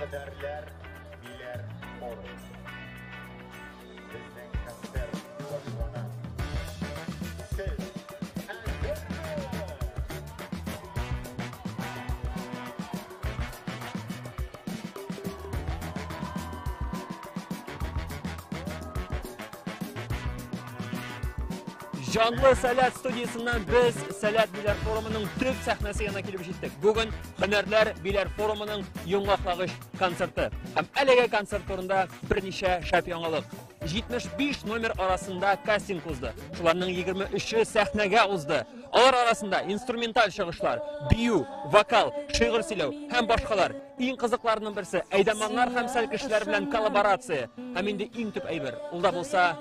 Һөнәрләр Биләр форумы. Безнең концерт башлана. Сез әзерме? Җанлы Сәләт студиясеннән без Сәләт Биләр форумының төп сәхнәсе янына килеп җиттек. Бүген Һөнәрләр Биләр форумының йомгаклавыч концерты. Һәм әлеге концерт турында берничә шәп яңалык. 75 номер арасында кастинг узды. Шуларның 23-е сәхнәгә узды. Алар арасында инструменталь чыгышлар, бию, вокал, шигырь сөйләү һәм башкалар. Иң кызыкларының берсе әйдаманнар һәм сәлкешләр белән коллаборация. Һәм инде иң төп әйбер, ул да булса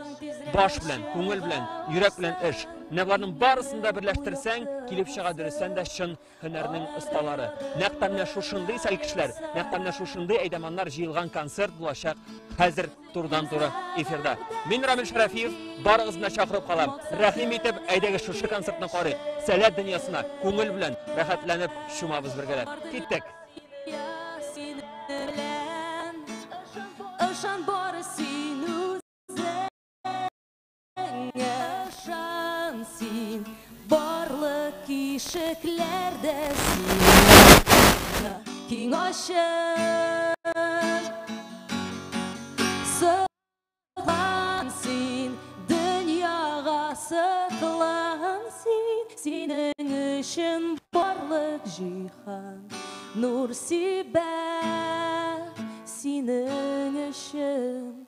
баш белән, күңел белән, йөрәк белән эш. Менә боларның барысын да берләштерсәң, килеп чыга дөрестән дә чын һөнәрнең осталары. Нәкъ тә менә шушындый сәлкешләр, нәкъ тә менә шушындый әйдаманнар җыелган концерт булачак хәзер турыдан-туры эфирда. Мин Рамил Шәрәфиев, барыгызны да чакырып калам. Рәхим итеп, әйдәгез шушы концертны карыйк. Сәләт дөньясына күңел белән рәхәтләнеп чумабыз бергәләп. Киттек. Ышан бары син үзеңә, ышан син, барлык ишекләр дә сиңа киң ачык. Сыклан син, дөньяга сыклан син, синең өчен барлык җиһан нур сибә, синең өчен.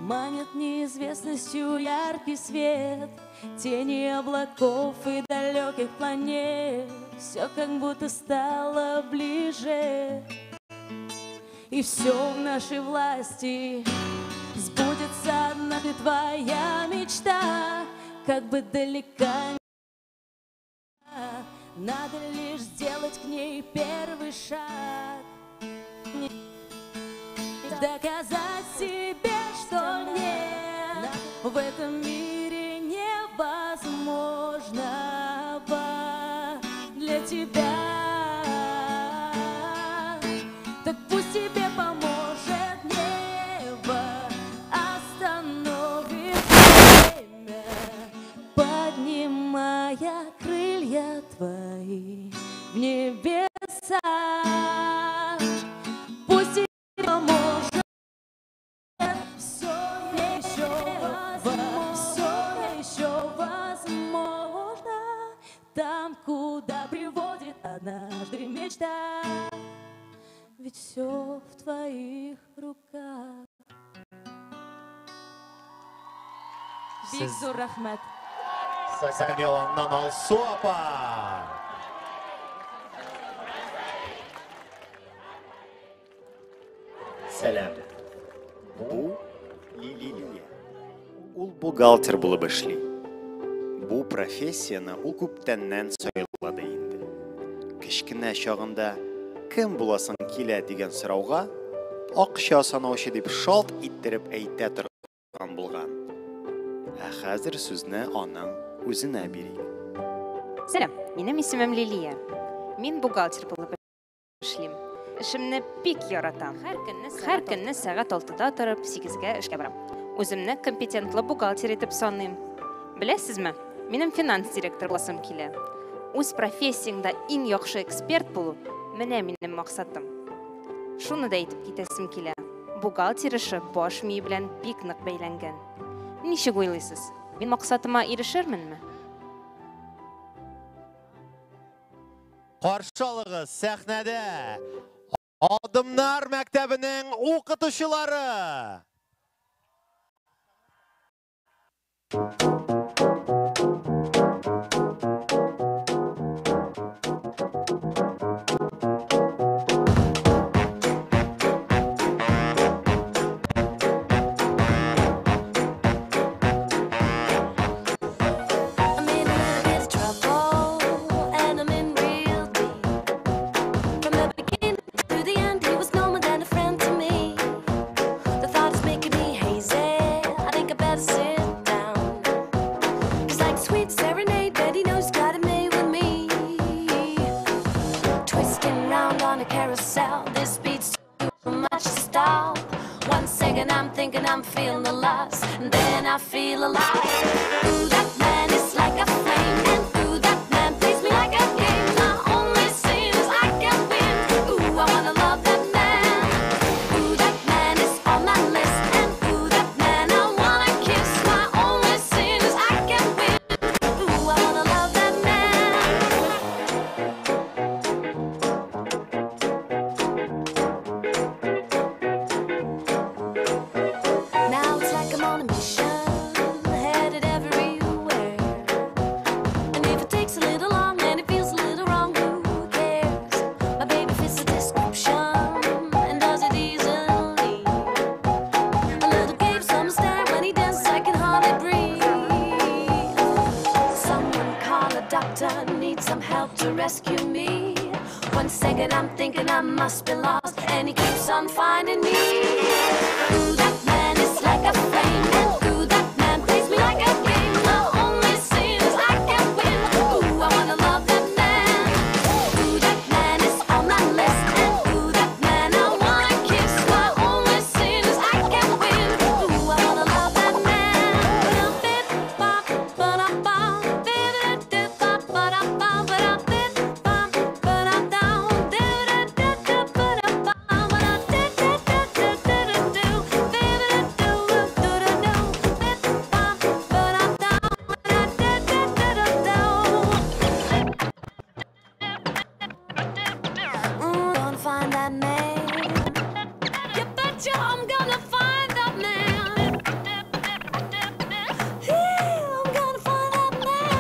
Манит неизвестностью яркий свет, тени облаков и далеких планет. Все как будто стало ближе, и все в нашей власти. Сбудется однажды твоя мечта, как бы далека надо лишь сделать к ней первый шаг. Доказать себе, что нет в этом мире невозможного для тебя. Так пусть тебе поможет небо, остановит время, поднимая крылья твои в небеса. Пусть тебе поможет все еще возможно, все еще возможно, там, куда приводит однажды мечта. Ведь все в твоих руках. Бик зур рәхмәт. Сәхнә Алсу апа. Сәлам. Бу Лилия. Ул бухгалтер булып эшли. Бу профессияне ул күптәннән сайлады инде. Кечкенә чагында кем буласың килә дигән сорауга акча санаучы дип шалт иттереп әйтә торган булган. Ә хәзер сүзне аның үзенә бирик. Сәлам, минем исемем Лилия. Мин бухгалтер булып эшлим. Эшемне бик яратам. Һәр көнне сәгать 6-да торып, 8-гә эшкә барам. Үземне компетентлы бухгалтер итеп саныйм. Беләсезме, минем финанс директор буласым килә. Үз профессияңдә иң яхшы эксперт булу менә минем максатым. Шуны да әйтеп китәсем килә. Бухгалтер эше баш мие белән бик нык бәйләнгән. Ничек уйлыйсыз? Мин максатыма ирешерменме? Каршы алыгыз сәхнәдә Адымнар мәктәбенең укытучылары. I'm in a little bit of trouble, and I'm in real deep. From the beginning to the end, he was no more than a friend to me. The thought is making me hazy. I think I better sit down. 'Cause like sweet serenade, Betty knows got it made with me. Twisting round on a carousel, this beat's too second I'm thinking I'm feeling the loss, and then I feel alive. Ooh, that man is like a flame, and ooh, that man plays me like a game. My only sin is I can win. Ooh, I wanna love that man. Ooh, that man is on my list, and ooh, that man I wanna kiss. My only sin is I can win. Ooh, I wanna love that man. Now it's like I'm on a mission, headed everywhere. And if it takes a little long and it feels a little wrong, who cares? My baby fits the description and does it easily. A little gave some stare when he dances, I can hardly breathe. Someone call a doctor, need some help to rescue me. One second I'm thinking I must be lost, and he keeps on finding me. Ooh, that man is like a flame, and ooh, that man plays me like a game. My only sin is I can win. Ooh, I wanna love that man. Ooh, that man is on my list, and ooh, that man I wanna kiss. My only sin is I can win. Ooh, I wanna love that man. Gonna find that man. You betcha I'm gonna find that man. Yeah, I'm gonna find that man.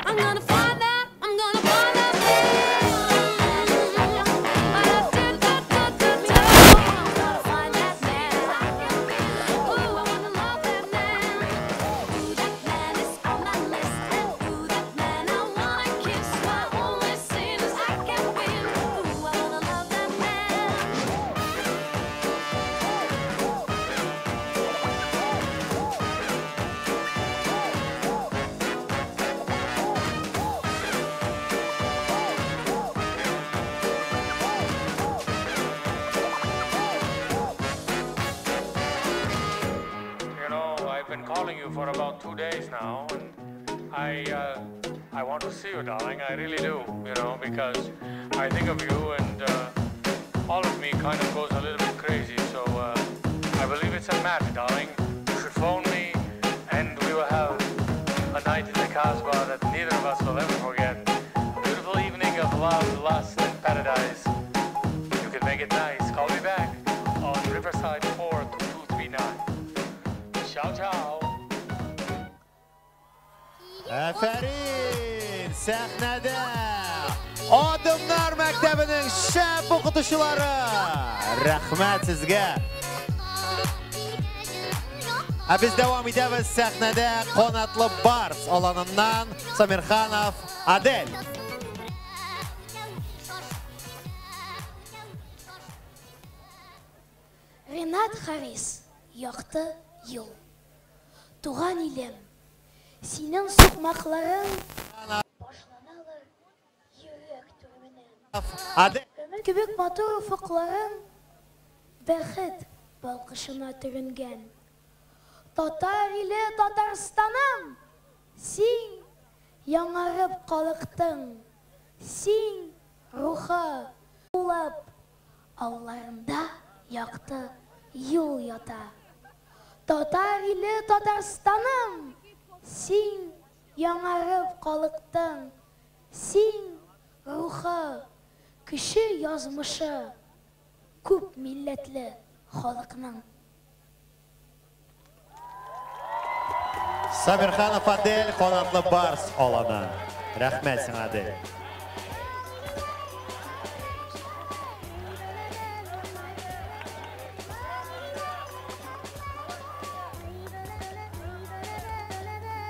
I'm gonna find that. I'm gonna find that man. I'm gonna find that man. Ooh, I wanna love that man. Ooh, that man is on my list, and ooh, that man I wanna kiss. My only sin is I can win. Ooh, I wanna love that man. You know, I've been calling you for about 2 days now, and I want to see you, darling. I really do, you know, because I think of you, and all of me kind of goes a little bit crazy. So I believe it's a match, darling. You should phone me, and we will have a night in the Casbah that neither of us will ever forget. A beautiful evening of love, lust, and paradise. You can make it nice. Call me back on Riverside 42239. Ciao, ciao. Афәрин! Сәхнәдә Адымнар мәктәбенең шәп укытучылары! Рәхмәт сезгә! Ә без дәвам итәбез сәхнәдә Канатлы Барс аланыннан Самирханов Адель. Ренат Харис, якты юл. Туган илем, синең сукмакларың башланалар йөрәк түреннән. Адель. Өмет кебек матур офыкларың бәхет балкышына төренгән. Татар иле Татарстаным, син яңарып калыктың. Син рухы булып алларында якты юл ята. Татар иле Татарстаным, син яңарып калыктың. Син рухы, кеше язмышы күп милләтле халыкның. Сабирханов Адель, Канатлы Барс аланы. Рәхмәт сиңа, Адель.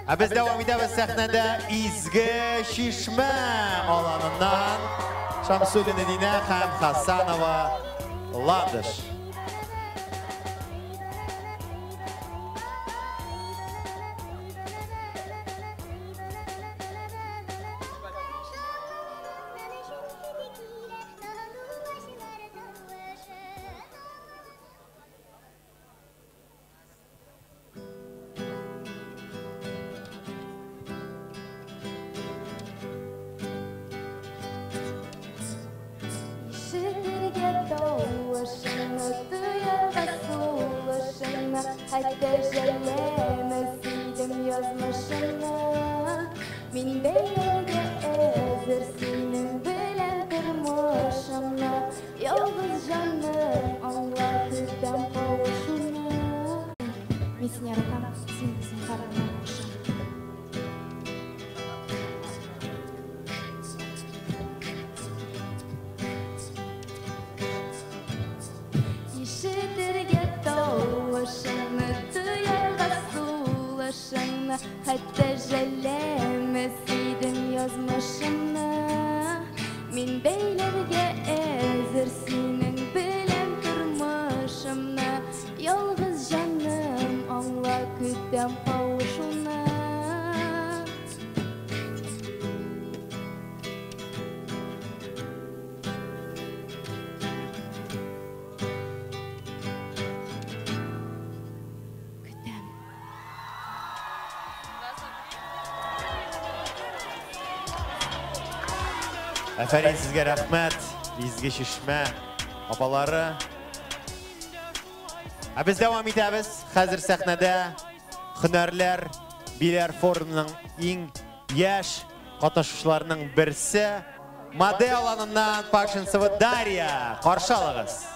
Ә без дәвам итәбез сәхнәдә Изге Чишмә аланыннан Шамсуллина Динә һәм Хасанова Ладыш. Мин бәйләргә әзер синең белән тормышымны. Ялгыз җаным, аңла, көтәм кавышуны. Мин сине яратам, син зинһар миңа ышан. Ишетергә тавышыңны, тоярга сулышыңны, хәтта жәлләмәс идем язмышымны. Мин бәйләргә әзер синең белән тормышымны. Ялгыз җаным, аңла, көтәм кавышуны. Көтәм. Афәрин сезгә, рәхмәт, Изге Чишмә апалары. Ә без дәвам итәбез. Хәзер сәхнәдә Һөнәрләр Биләр форумының иң яшь катнашучыларының берсе Маде аланыннан Пашинцева Дарья. Каршы алыгыз.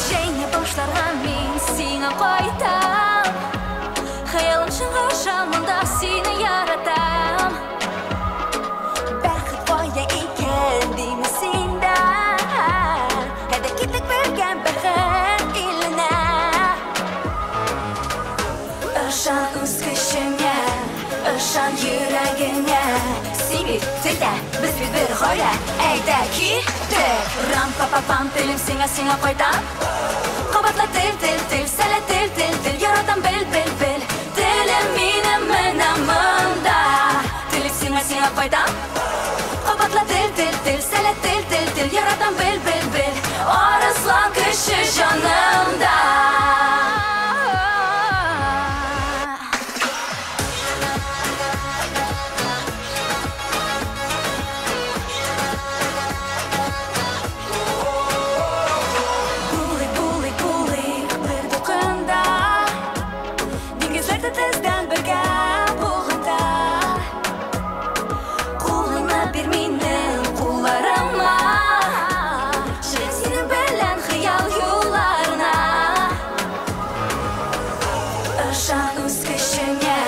Җәйне башларга мин сиңа кайтам. Хыялым чынга аша, монда сине яратам. Бәхет кая икән димә синдә. Әйдә киттек бергә бәхет иленә. Ышан үз көчеңә, ышан йөрәгеңә. Син бит телдә, без бит бер гаилә. Әйдә киттек. Рам па па пам, телем сиңа, сиңа кайтам. Кабатла тел, тел, тел, сәлә тел, тел, тел, яратам бел, бел, бел. Телем минем менә монда. Телем сиңа, сиңа кайтам. Кабатла тел, тел, тел, сәлә тел, тел, тел, яратам бел, бел, бел. Арыслан көче җанымда. Булыйк, булыйк, булыйк бер дулкында. Диңгезләрдә тездән бергә булганда. Кулыңны бир минем кулларыма. Чыгыйм синең белән хыял юлларына. Ышан үз көчеңә,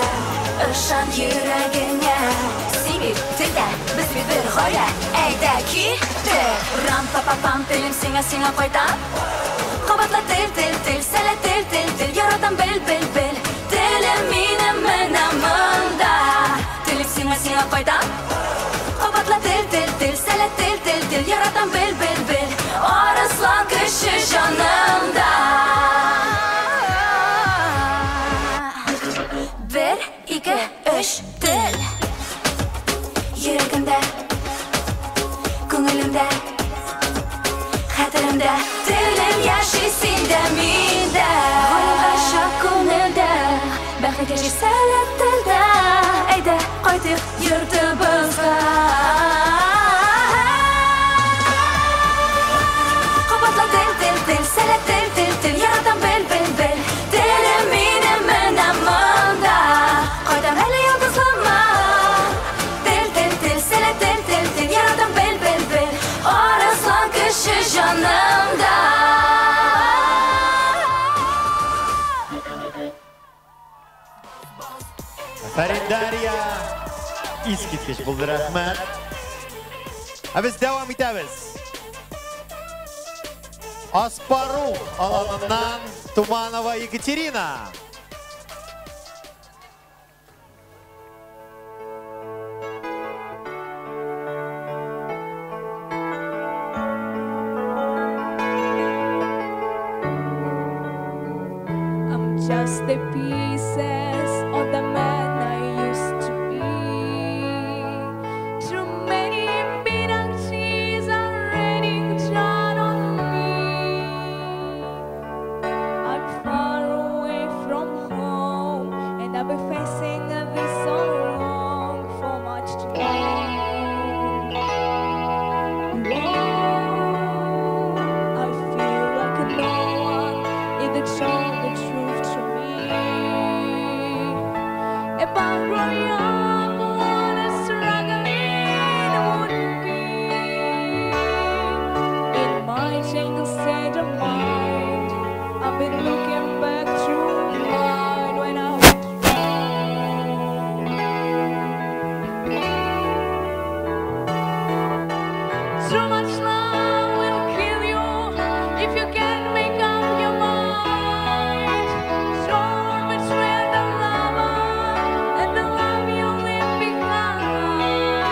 ышан йөрәгеңә. Син бит телдә, без бит бер гаилә. Әйдә киттек. Рам па па пам, телем сиңа, сиңа кайтам. Кабатла тел, тел, тел, сәлә тел, тел, тел, яратам бел, бел, бел. Телем минем менә монда. Телем сиңа, сиңа кайтам. Кабатла тел, тел, тел, сәлә тел, тел, тел, яратам бел, бел, бел. Арыслан көче җанымда. Бер, ике, өч, тел. Йөрәгемдә, күңелемдә, хәтеремдә. Телем яши синдә, миндә. Галәмгә шат күңелдә, бәхет яши сәләт телдә. Әйдә, кайтыйк йортыбызга. Кабатла тел, тел, тел, сәләт тел, тел, тел, яратам бел, бел, бел. Телем минем менә монда. Кайтам әле йолдызлама. Тел, тел, тел, сәләт тел, тел, тел, яратам бел, бел, бел. Арыслан көче җанымда. Афәрин, Дарья. Искиткеч булды, рәхмәт. Ә без дәвам итәбез. Аспарух аланыннан Туманова Екатерина. I'm just the pieces of the man I used to be. Too many beatings are raining down on me. that told the truth to me about growing up, what a struggling would be. In my tangled state of mind, I've been looking back through mine when I was. Too much love will kill you if you can't make up your mind. Torn between the lover and the love you leave behind.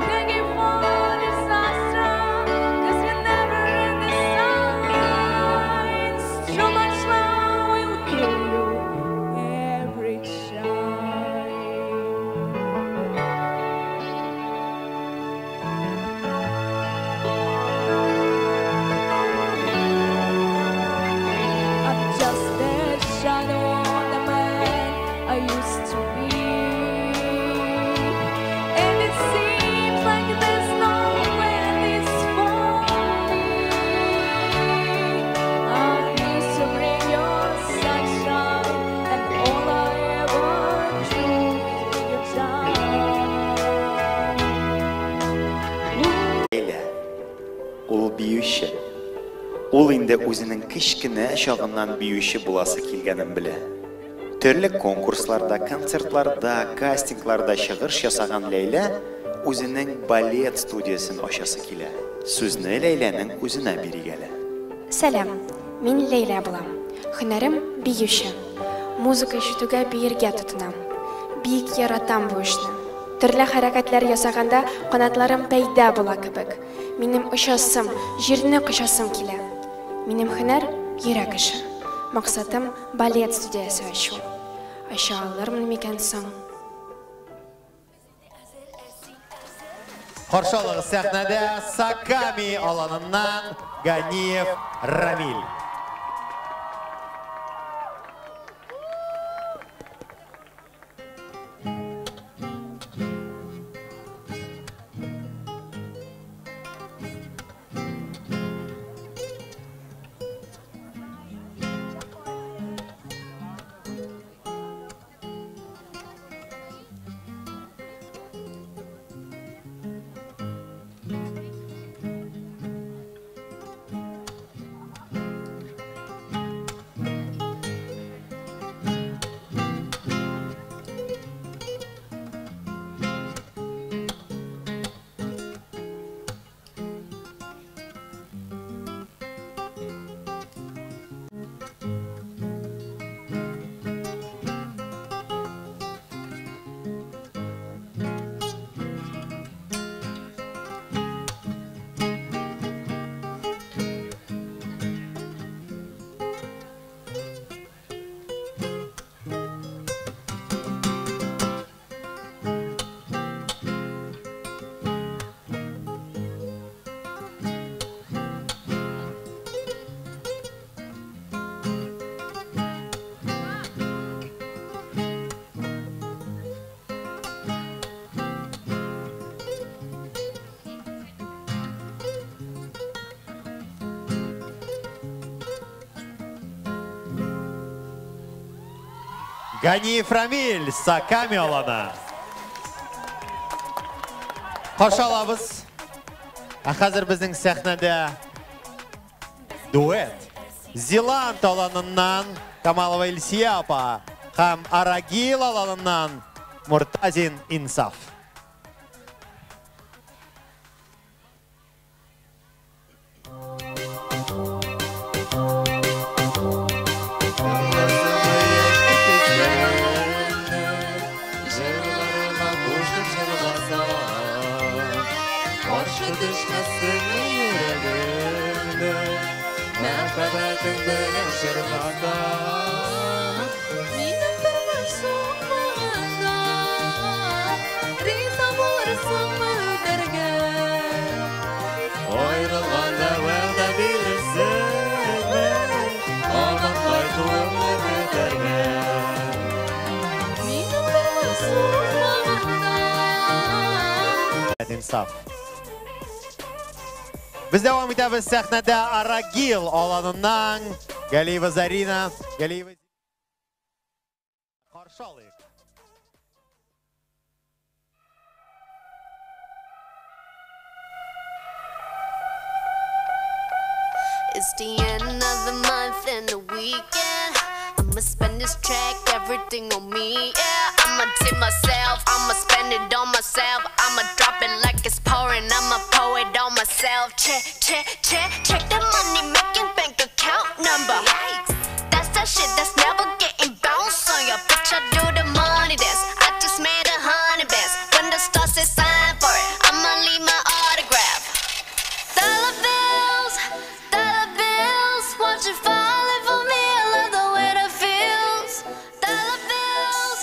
Begging for disaster, 'cause you never read the signs. Too much love will kill you every time. I'm just the shadow of the man I used to be, and it seems like there's no place for me. I used to bring your sunshine, and all I ever do is bring you down. Ләйлә. Ул биюче. Ул инде үзенең кечкенә чагыннан биюче буласы килгәнен белә. Төрле конкурсларда, концертларда, кастингларда чыгыш ясаган Ләйлә үзенең балет студиясен ачасы килә. Сүзне Ләйләнең үзенә бирик әле. Сәлам, мин Ләйлә булам. Һөнәрем биюче. Музыка ишетүгә биергә тотынам. Бик яратам бу эшне. Төрле хәрәкәтләр ясаганда канатларым пәйда була кебек. Минем очасым, җирне кочасым килә. Минем һөнәр йөрәк эше. Максатым балет студиясе ачу. Ача алырмын микән соң? Каршы алыгыз сәхнәдә Саками аланыннан Ганиев Рамиль. Ганиев Рамиль, Саками аланы. Каршы алабыз. Ә хәзер безнең сәхнәдә дуэт. Зилант аланыннан Камалова Илсия апа һәм Арагил аланыннан Муртазин Инсаф. Karşı düşmesin yüreğimde, Məhəbbətin belə şırmada. Минем тормыш суқмағында, Риза булырсыңмы үтәргә? Ayrılganda vədə bilirsinmi, Aman qaytуымны көтәргә. Минем тормыш суқмағында. Инсаф. Без дәвам итәбез сәхнәдә Арагил аланыннан Галиева Зарина, Галиева Каршы алыйк. It's the end of the month and the weekend. I'ma spend this track, everything on me, yeah. I'ma tip myself, I'ma spend it on myself. I'ma drop it like it's pouring, I'ma pour it on myself. Check, check, check, check the money making bank account number. Yikes. That's that shit that's never getting bounced on ya. Bitch, I do the money dance. I just made 100 bands. When the stars say sign for it, I'ma leave my autograph. Dollar bills, watch it falling for me. I love the way that feels. Dollar bills,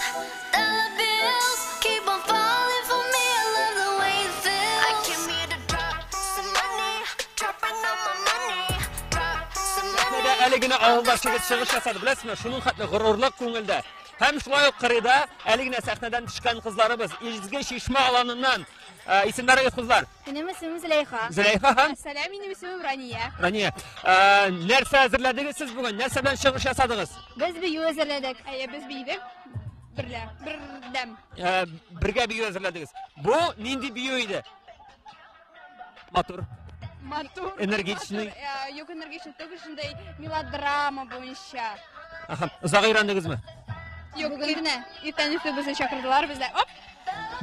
keep on falling for me. I love the way it feels. I came here to drop some money, dropping all my money, drop some money. Сәхнәдә әле генә авылдаш егет чыгыш ясады, беләсезме? Шуның хәтле горурлык күңелдә. Һәм шулай ук кырыйда әле генә сәхнәдән төшкән кызларыбыз Изге Чишмә аланыннан. Исемнәрегез, кызлар? Минем исемем Зөләйха. Зөләйха һәм? Сәлам, минем исемем Рания. Рания. Нәрсә әзерләдегез сез бүген? Нәрсә белән чыгыш ясадыгыз? Без бию әзерләдек. Әйе, без биедек. Берлә, бердәм. Бергә бию әзерләдегез. Бу нинди бию иде? Матур. Матур. Энергичный. Юк, энергичный түгел, шундай мелодрама буенча. Аха, озак өйрәндегезме? Юк, бүген генә. Иртән иртүк безне чакырдылар, без дә оп.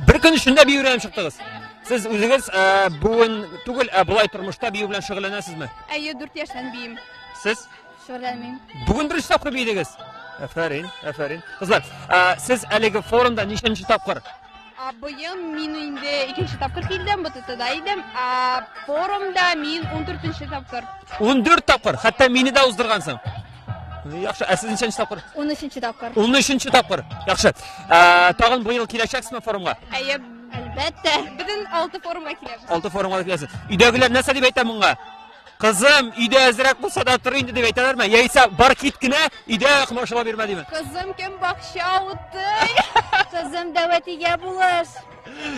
Бер көн эчендә бию өйрәнеп чыктыгыз. Сез үзегез бүген түгел, ә болай тормышта бию белән шөгыльләнәсезме? Әйе, 4 яшьтән биим. Сез? Шөгыльләнмим. Бүген беренче тапкыр биедегез. Афәрин, афәрин. Кызлар, сез әлеге форумда ничәнче тапкыр? Быел мин инде икенче тапкыр килдем, БТТда идем. Ә форумда мин 14нче тапкыр. 14 тапкыр, хәтта мине дә уздыргансың. Яхшы, ә сез ничәнче тапкыр? 13нче тапкыр. 13нче тапкыр. Яхшы. Тагын быел киләчәксезме форумга? Әйе, әлбәттә. Бөтен 6 форумга киләбез. 6 форумга киләсез. Өйдәгеләр нәрсә дип әйтә моңа? Кызым, өйдә әзрәк булса да тор инде дип әйтәләрме? Яисә бар кит кенә, өйдә комачаулап йөрмә диме? Кызым, кем бакча утый? Кызым, дәвәтигә булыш.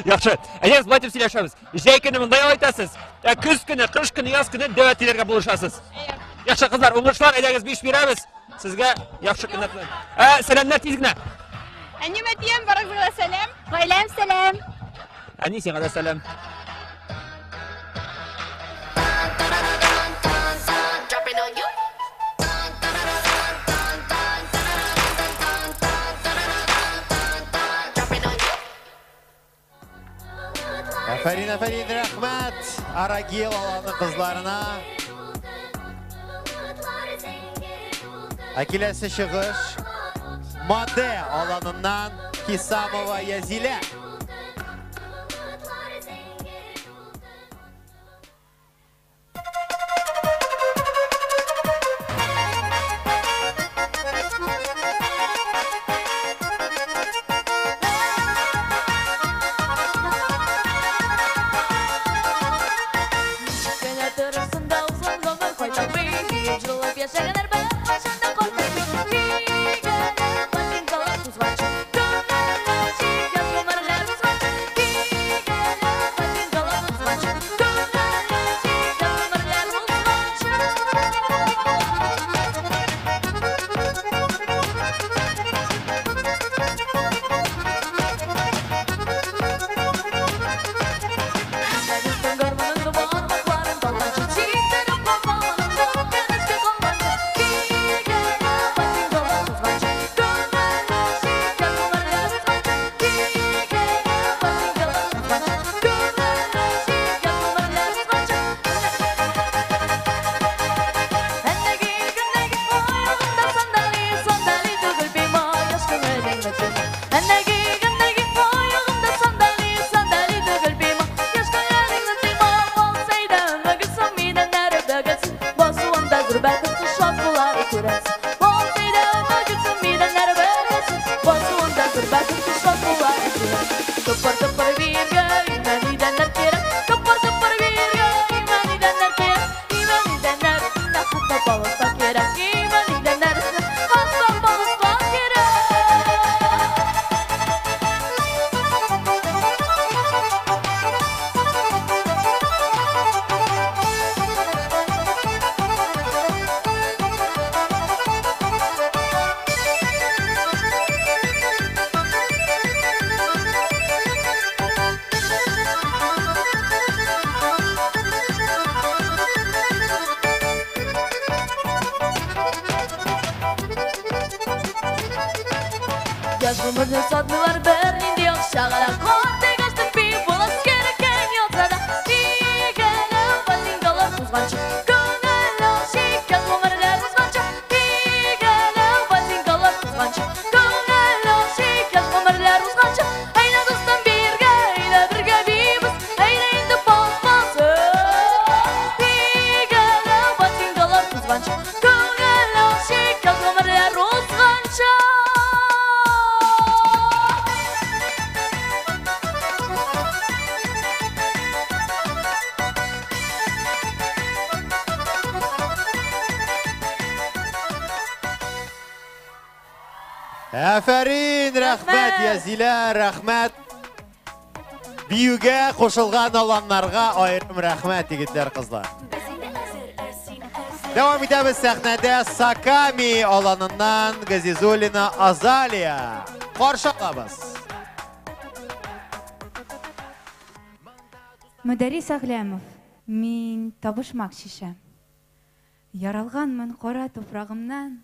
Яхшы. Әйдәгез, болай дип сөйләшәбез. Җәй көне монда ял итәсез. Ә көз көне, кыш көне, яз көне дәвәтиләргә булышасыз. Яхшы, кызлар, уңышлар, әйдәгез, 5 бирәбез. Сезгә яхшы көннәр теләйм. Сәламнәр тиз генә. Әнием, әтием, барыгызга да сәлам. Гаиләм, сәлам. Әни, сиңа да сәлам. Афәрин, афәрин, рәхмәт Арагил аланы кызларына. Ә киләсе чыгыш Маде аланыннан Хисамова Язилә. Yaz Гомерне сатмыйлар бернинди акчага да. Картайгач төпи буласы кирәккән ятса да. Кигәле ботинкалар тузганчы, күңел чиккән гомерләр узганчы. Кигәле ботинкалар тузганчы, күңел чиккән гомерләр узганчы. Әйдә, дустым, бергә, әйдә бергә биибез, әйдә инде пас-пасы. Кигәле ботинкалар тузганчы, күңел чиккән гомерләр узганчы. Афәрин, рәхмәт, Язилә, рәхмәт. Биюгә кушылган аланнарга аерым рәхмәт, егетләр, кызлар. Дәвам итәбез, сәхнәдә Саками аланыннан Газизуллина Азалия. Каршы алабыз. Мөдәррис Әгъләмов, мин табышмак чишәм. Яралганмын кара туфрагымнан,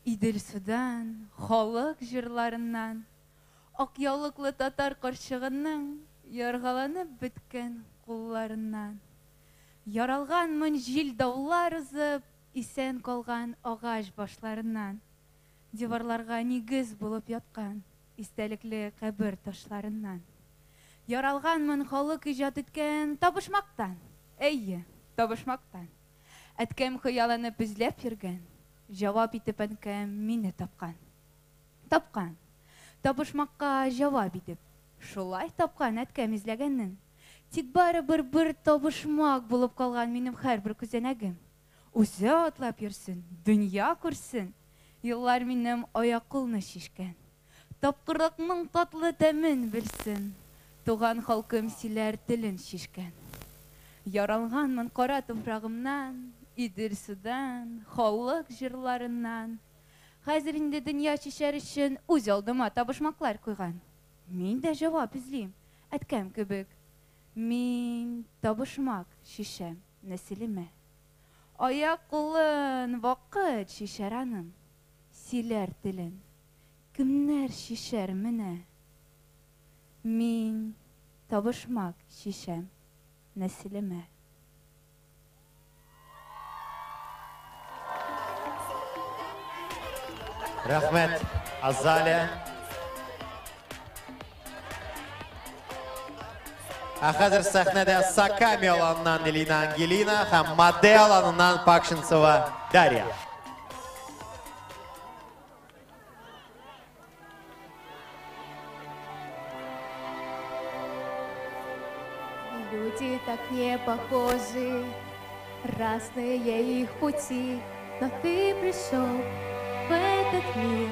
Идел судан, халык җырларыннан, ак яулыклы татар карчыгының яргаланып беткән кулларыннан. Яралганмын җил-давыллар узып, исән калган агач башларыннан, диварларга нигез булып яткан истәлекле кабер ташларыннан. Яралганмын халык иҗат иткән табышмактан, әйе, табышмактан. Әткәм хыялланып эзләп йөргән, җавап итеп әнкәм мине тапкан. Тапкан. Табышмакка җавап итеп. Шулай тапкан әткәм эзләгәнен. Тик барыбер бер табышмак булып калган минем һәрбер күзәнәгем. Үзе атлап йөрсен, дөнья күрсен. Еллар минем аяк-кулны чишкән. Тапкырлыкның татлы тәмен белсен. Туган халкым сөйләр телен чишкән. Яралганмын кара туфрагымнан, Идел судан, халык җырларыннан. Хәзер инде дөнья чишәр өчен үз алдыма табышмаклар куйган. Мин дә җавап эзлим, әткәм кебек. Мин табышмак чишәм нәселемә. Аяк-кулын вакыт чишәр аның, сөйләр телен кемнәр чишәр менә. Мин табышмак чишәм нәселемә. Рәхмәт, Азалия. Ә хәзер сәхнәдә Саками аланыннан Элина Ангелина һәм Маде аланыннан Пакшинцева Дарья. Люди так не похожи, разные их пути, но ты пришел в этот мир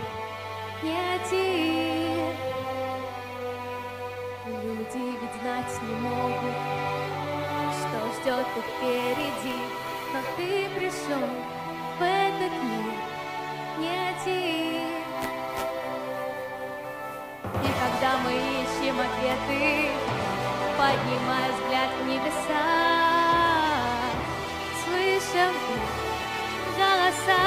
не один. Люди ведь знать не могут, что ждет их впереди, но ты пришел в этот мир не один. И когда мы ищем ответы, поднимая взгляд в небеса, слышим их голоса.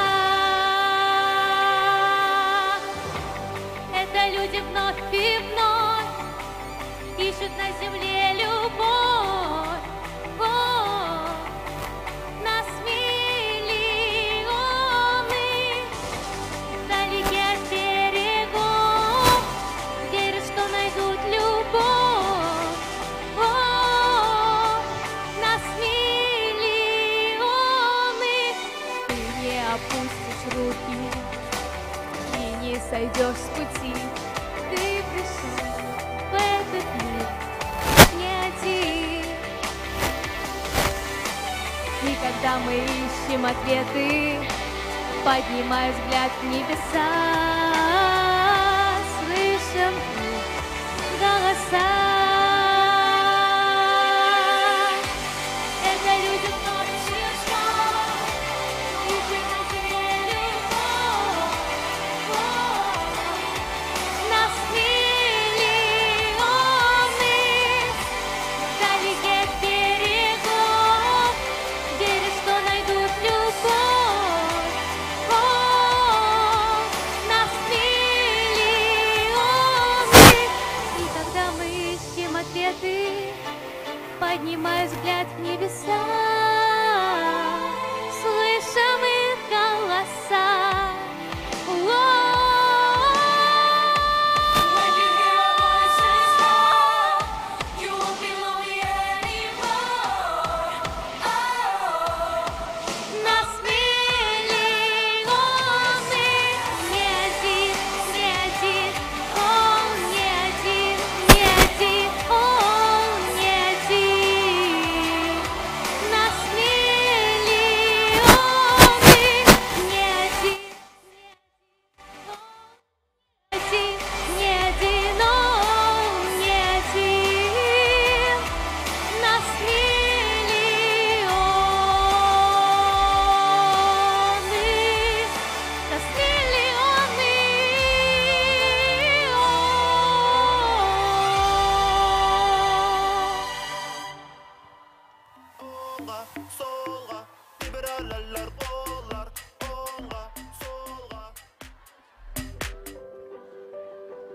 Это люди вновь и вновь ищут на земле любовь. О, нас миллионы вдалеке от берегов верят, что найдут любовь. О, нас миллионы. Ты не опустишь руки и не сойдешь с пути. Ты пришел в этот мир не один. И когда мы ищем ответы, поднимая взгляд в небеса, слышим их голоса. Это люди вновь ищут на земле любовь. О, нас миллионы вдалеке от берегов верят, что найдут любовь. О, нас миллионы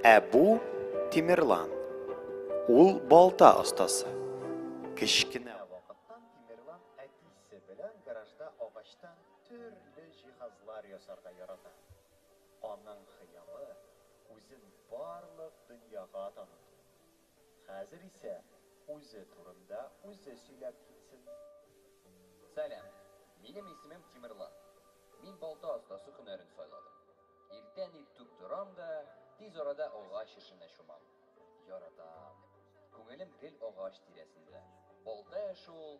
Ә бу Тимерлан. Ул балта остасы. Кечкенә вакыттан Тимерлан әтисе белән гаражда агачтан төрле җиһазлар ясарга ярата. Аның хыялы үзен барлык дөньяга таныту. Хәзер исә үзе турында үзе сөйләп китсен. Сәлам. Минем исемем Тимерлан. Мин балта остасы һөнәрен сайладым. Иртән иртүк торам да, тиз арада агач эшенә чумам. Яратам. Күңелем гел агач тирәсендә. Балта эше ул,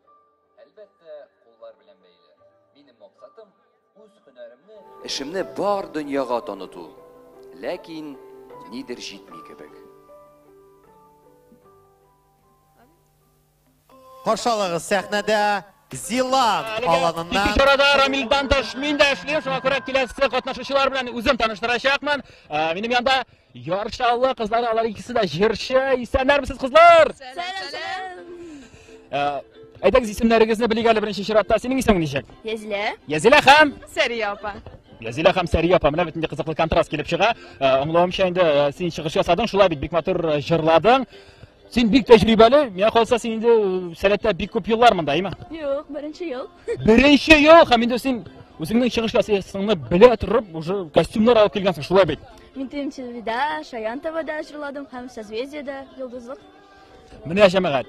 әлбәттә, куллар белән бәйле. Минем максатым үз һөнәремне, эшемне бар дөньяга таныту. Ләкин нидер җитми кебек. Каршы алыгыз сәхнәдә Зилан аланыннан. Ике чарада Рамилдан тыш мин дә эшлим, шуңа күрә киләсе катнашучылар белән үзем таныштырачакмын. Минем янда Яр Чаллы кызлары, алар икесе дә җырчы. Исәннәрмесез, кызлар? Сәлам, сәлам. Әйдәгез, исемнәрегезне белик әле беренче чиратта. Синең исемең ничек? Язилә. Язилә һәм? Сәрия апа. Язилә һәм Сәрия апа, менә бит инде кызыклы контраст килеп чыга. Аңлавымча инде син чыгыш ясадың, шулай бит бик матур җырладың. Син бик тәҗрибәле, миңа калса син инде Сәләттә бик күп еллар монда, әйме? Юк, беренче ел. Беренче ел, һәм инде син үзеңнең чыгыш ясыйсыңны белә торып, уже костюмнар алып килгәнсең, шулай бит? Мин ТМТВда, Шаян ТВда җырладым һәм Созвездиедә, Йолдызлык. Менә җәмәгать,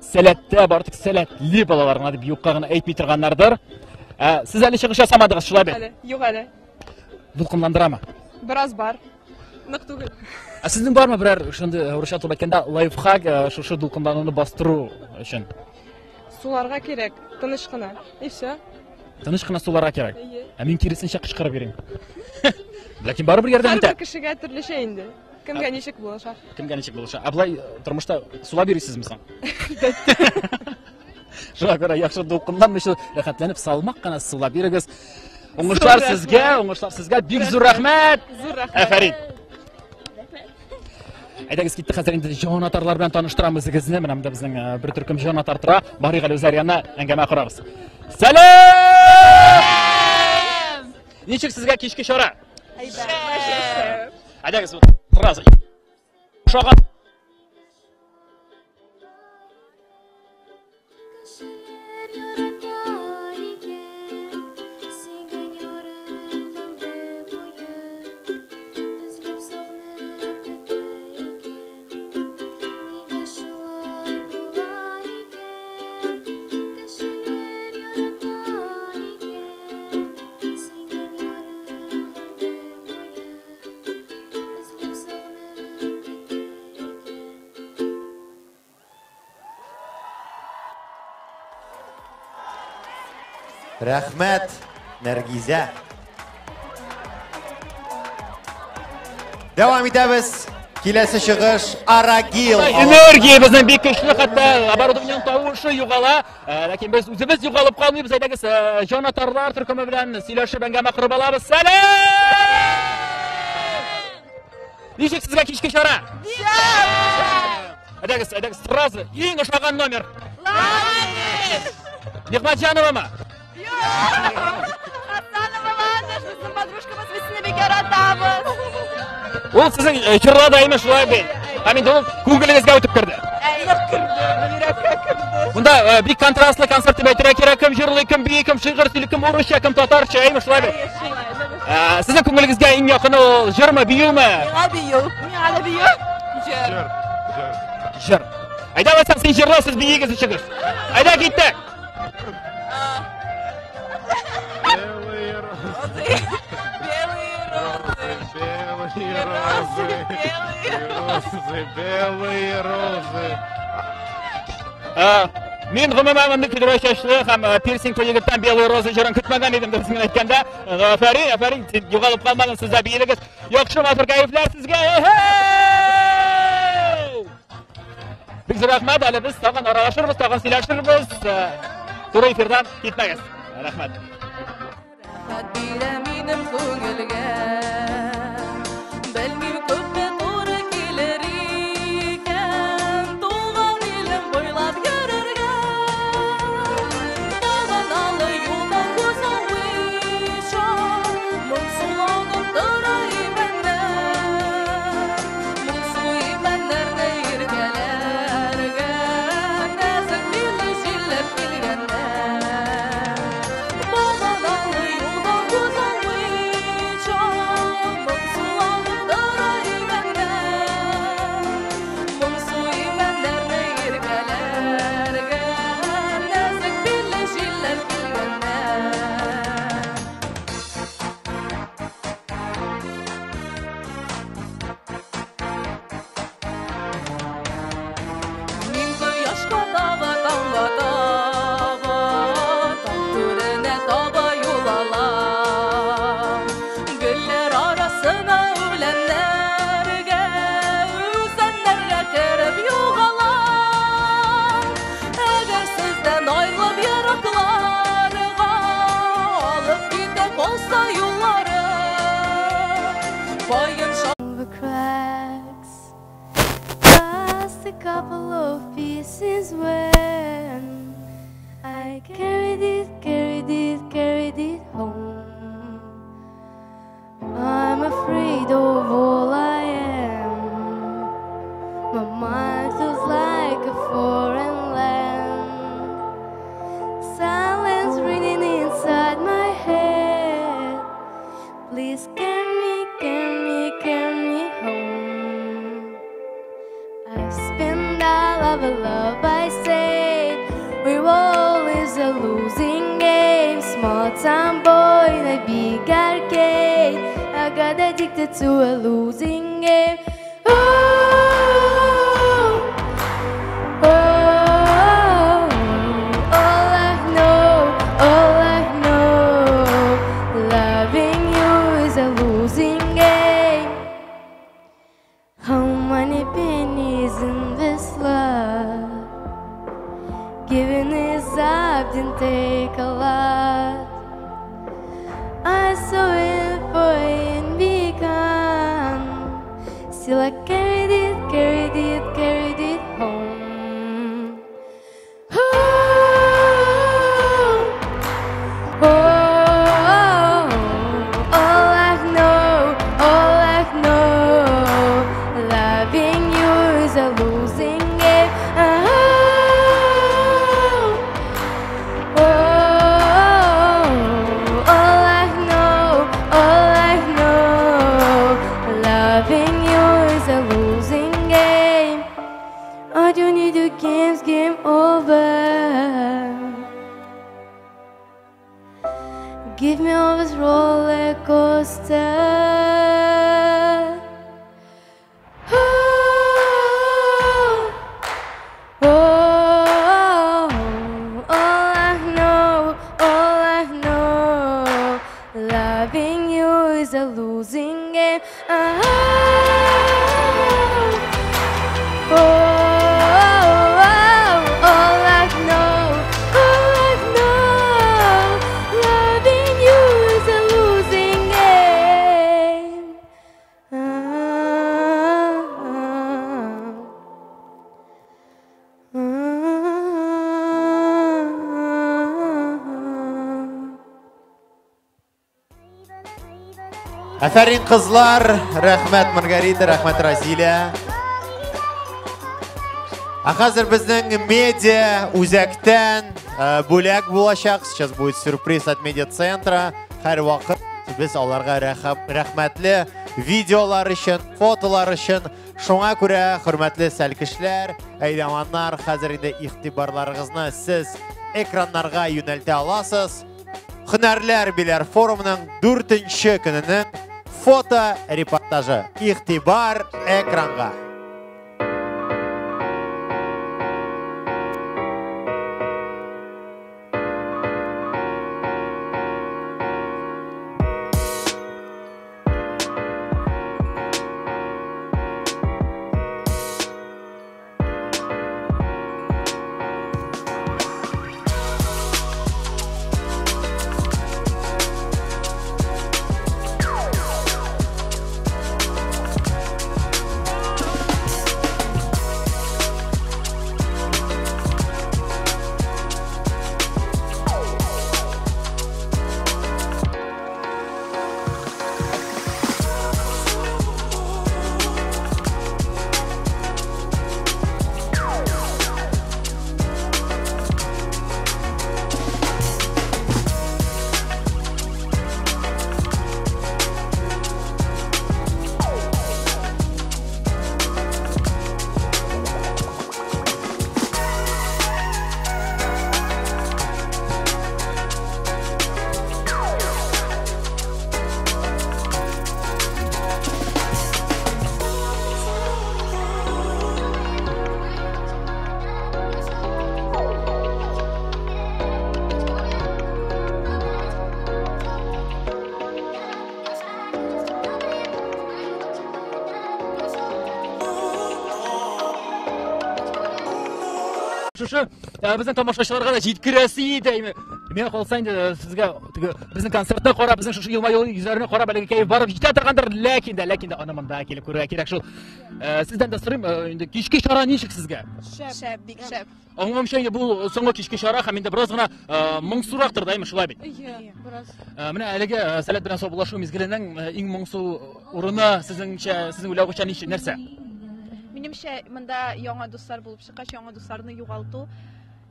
Сәләттә бары тик сәләтле балалар гына дип юкка гына әйтми торганнардыр. Ә, сез әле чыгыш ясамадыгыз, шулай бит? Әле, юк әле. Дулкынландырамы? Бераз бар. Нык түгел. Ә сезнең бармы берәр шундый урысча торып әйткәндә лайфхак шушы дулкынлануны бастыру өчен? Суларга кирәк, тыныч кына. И все. Тыныч кына суларга кирәк. Әйе. Ә мин киресенчә кычкырып йөрим. Ләкин барыбер ярдәм итә. Һәрбер кешегә төрлечә инде. Кемгә ничек булыша. Кемгә ничек булыша. Ә болай тормышта сулап йөрисезме соң? Шуңа күрә яхшы дулкынланмыйча рәхәтләнеп салмак кына сулап йөрегез. Уңышлар сезгә, уңышлар сезгә. Бик зур рәхмәт. Зур рәхмәт. Афәрин. Әйдәгез киттек хәзер инде җанатарлар белән таныштырам үзегезне. Менә монда безнең бер төркем җанатар тора. Барыйк әле үзләре янына әңгәмә корабыз. Сәлам! Ничек сезгә кичке чара? Әйбәт. Әйдәгез, сразу. Ошаган Рәхмәт, Нәргизә. Дәвам итәбез. Киләсе чыгыш Арагил. Энергия безнең бик көчле, хәтта оборудованиенең тавышы югала. Ләкин без үзебез югалып калмыйбыз. Әйдәгез, җанатарлар төркеме белән сөйләшеп әңгәмә корып алабыз. Сәлам! Ничек сезгә кичке чара? Әйдәгез, әйдәгез, сразу иң ошаган номер. Нигъмәтҗановамы? Хасанова Ландыш, безнең подружкабыз, без сине бик яратабыз. Ул сезнең җырлады әйме шулай бит. Һәм инде ул күңелегезгә үтеп керде. Нык керде, йөрәккә керде. Монда бик контрастлы концерт дип әйтергә кирәк. Кем җырлый, кем бии, кем шигырь сөйли, кем урысча, кем татарча, әйме шулай бит. Сезнең күңелегезгә иң якыны ул җырмы, биюме? Миңа бию. Миңа да бию. Җыр. Җыр. Җыр. Әйдә, алайсам, син җырла, сез биегез өчегез. Әйдә, киттек. Белые розы. Белые розы. Белые розы. Белые розы. Мин гомумән мондый көдрә чәчле һәм пирсинглы егеттән Белые розы җырын көтмәгән идем, дөресен генә әйткәндә. Афәрин, афәрин, син югалып калмадың, сез дә биелегез. Яхшы матур кәефләр сезгә. Бик зур рәхмәт, әле без тагын аралашырбыз, тагын сөйләшербез. Туры эфирдан китмәгез. Рәхмәт. Рәхәт бирә минем күңелгә. Белмим күпме туры килер икән, туган илем буйлап йөрергә. Баганалы юлдан күз алмыйча, моңсуланып тора имәннәр. Каен The cracks, just a couple of pieces when I carried it, carried it, carried it home. I'm afraid of all I am. My mind feels like a foreign land. Silence ringing inside my head. Please carry me, carry me, carry me home. I've spent all of the love I saved. We all is a losing game. Small town boy in a big arcade. I got addicted to a losing game. Oh, oh, all I know, loving you is a losing game. How many pennies in this love? Giving is up didn't take a lot. I saw it for it become. Still I carried it, carried it, carried it home. Oh, oh, all I know, loving you is a losing game. Oh, oh, all I know, loving you is a losing game. I don't need your games, game over. Give me all this roller coaster. Oh, oh, all I know, loving you is a losing game. Oh, oh, all I know, loving you is a losing game. Афәрин, кызлар! Рәхмәт, Маргарита, рәхмәт, Разилә. Ә хәзер безнең медиа үзәктән бүләк булачак. Сейчас будет сюрприз от медиа-центра. Һәр вакыт без аларга рәхмәтле видеолар өчен, фотолар өчен. Шуңа күрә, хөрмәтле сәлкешләр, әйдаманнар, хәзер инде игътибарларыгызны сез экраннарга юнәлтә аласыз. Һөнәрләр биләр форумының 4нче көненең фото репортажы. Игътибар экранга. Шушы безнең тамашачыларга да җиткерәсе иде. Миңа калса инде сезгә теге безнең концертны карап, безнең шушы елмаю йөзләрне карап әлеге кәеф барып җитә торгандыр, ләкин дә, ләкин дә аны монда килеп күрергә кирәк шул. Сездән дә сорыйм, инде кичке чара ничек сезгә? Шәп, бик шәп. Аңлавымча, инде бу соңгы кичке чара һәм инде бераз гына моңсурактыр да, әйме, шулай бит? Әйе, бераз. Менә әлеге Сәләт белән саубуллашу мизгеленең иң моңсу урыны сезнеңчә, сезнең уйлавыгызча ничек, нәрсә? Минемчә, монда яңа дуслар булып чыккач, яңа дусларны югалту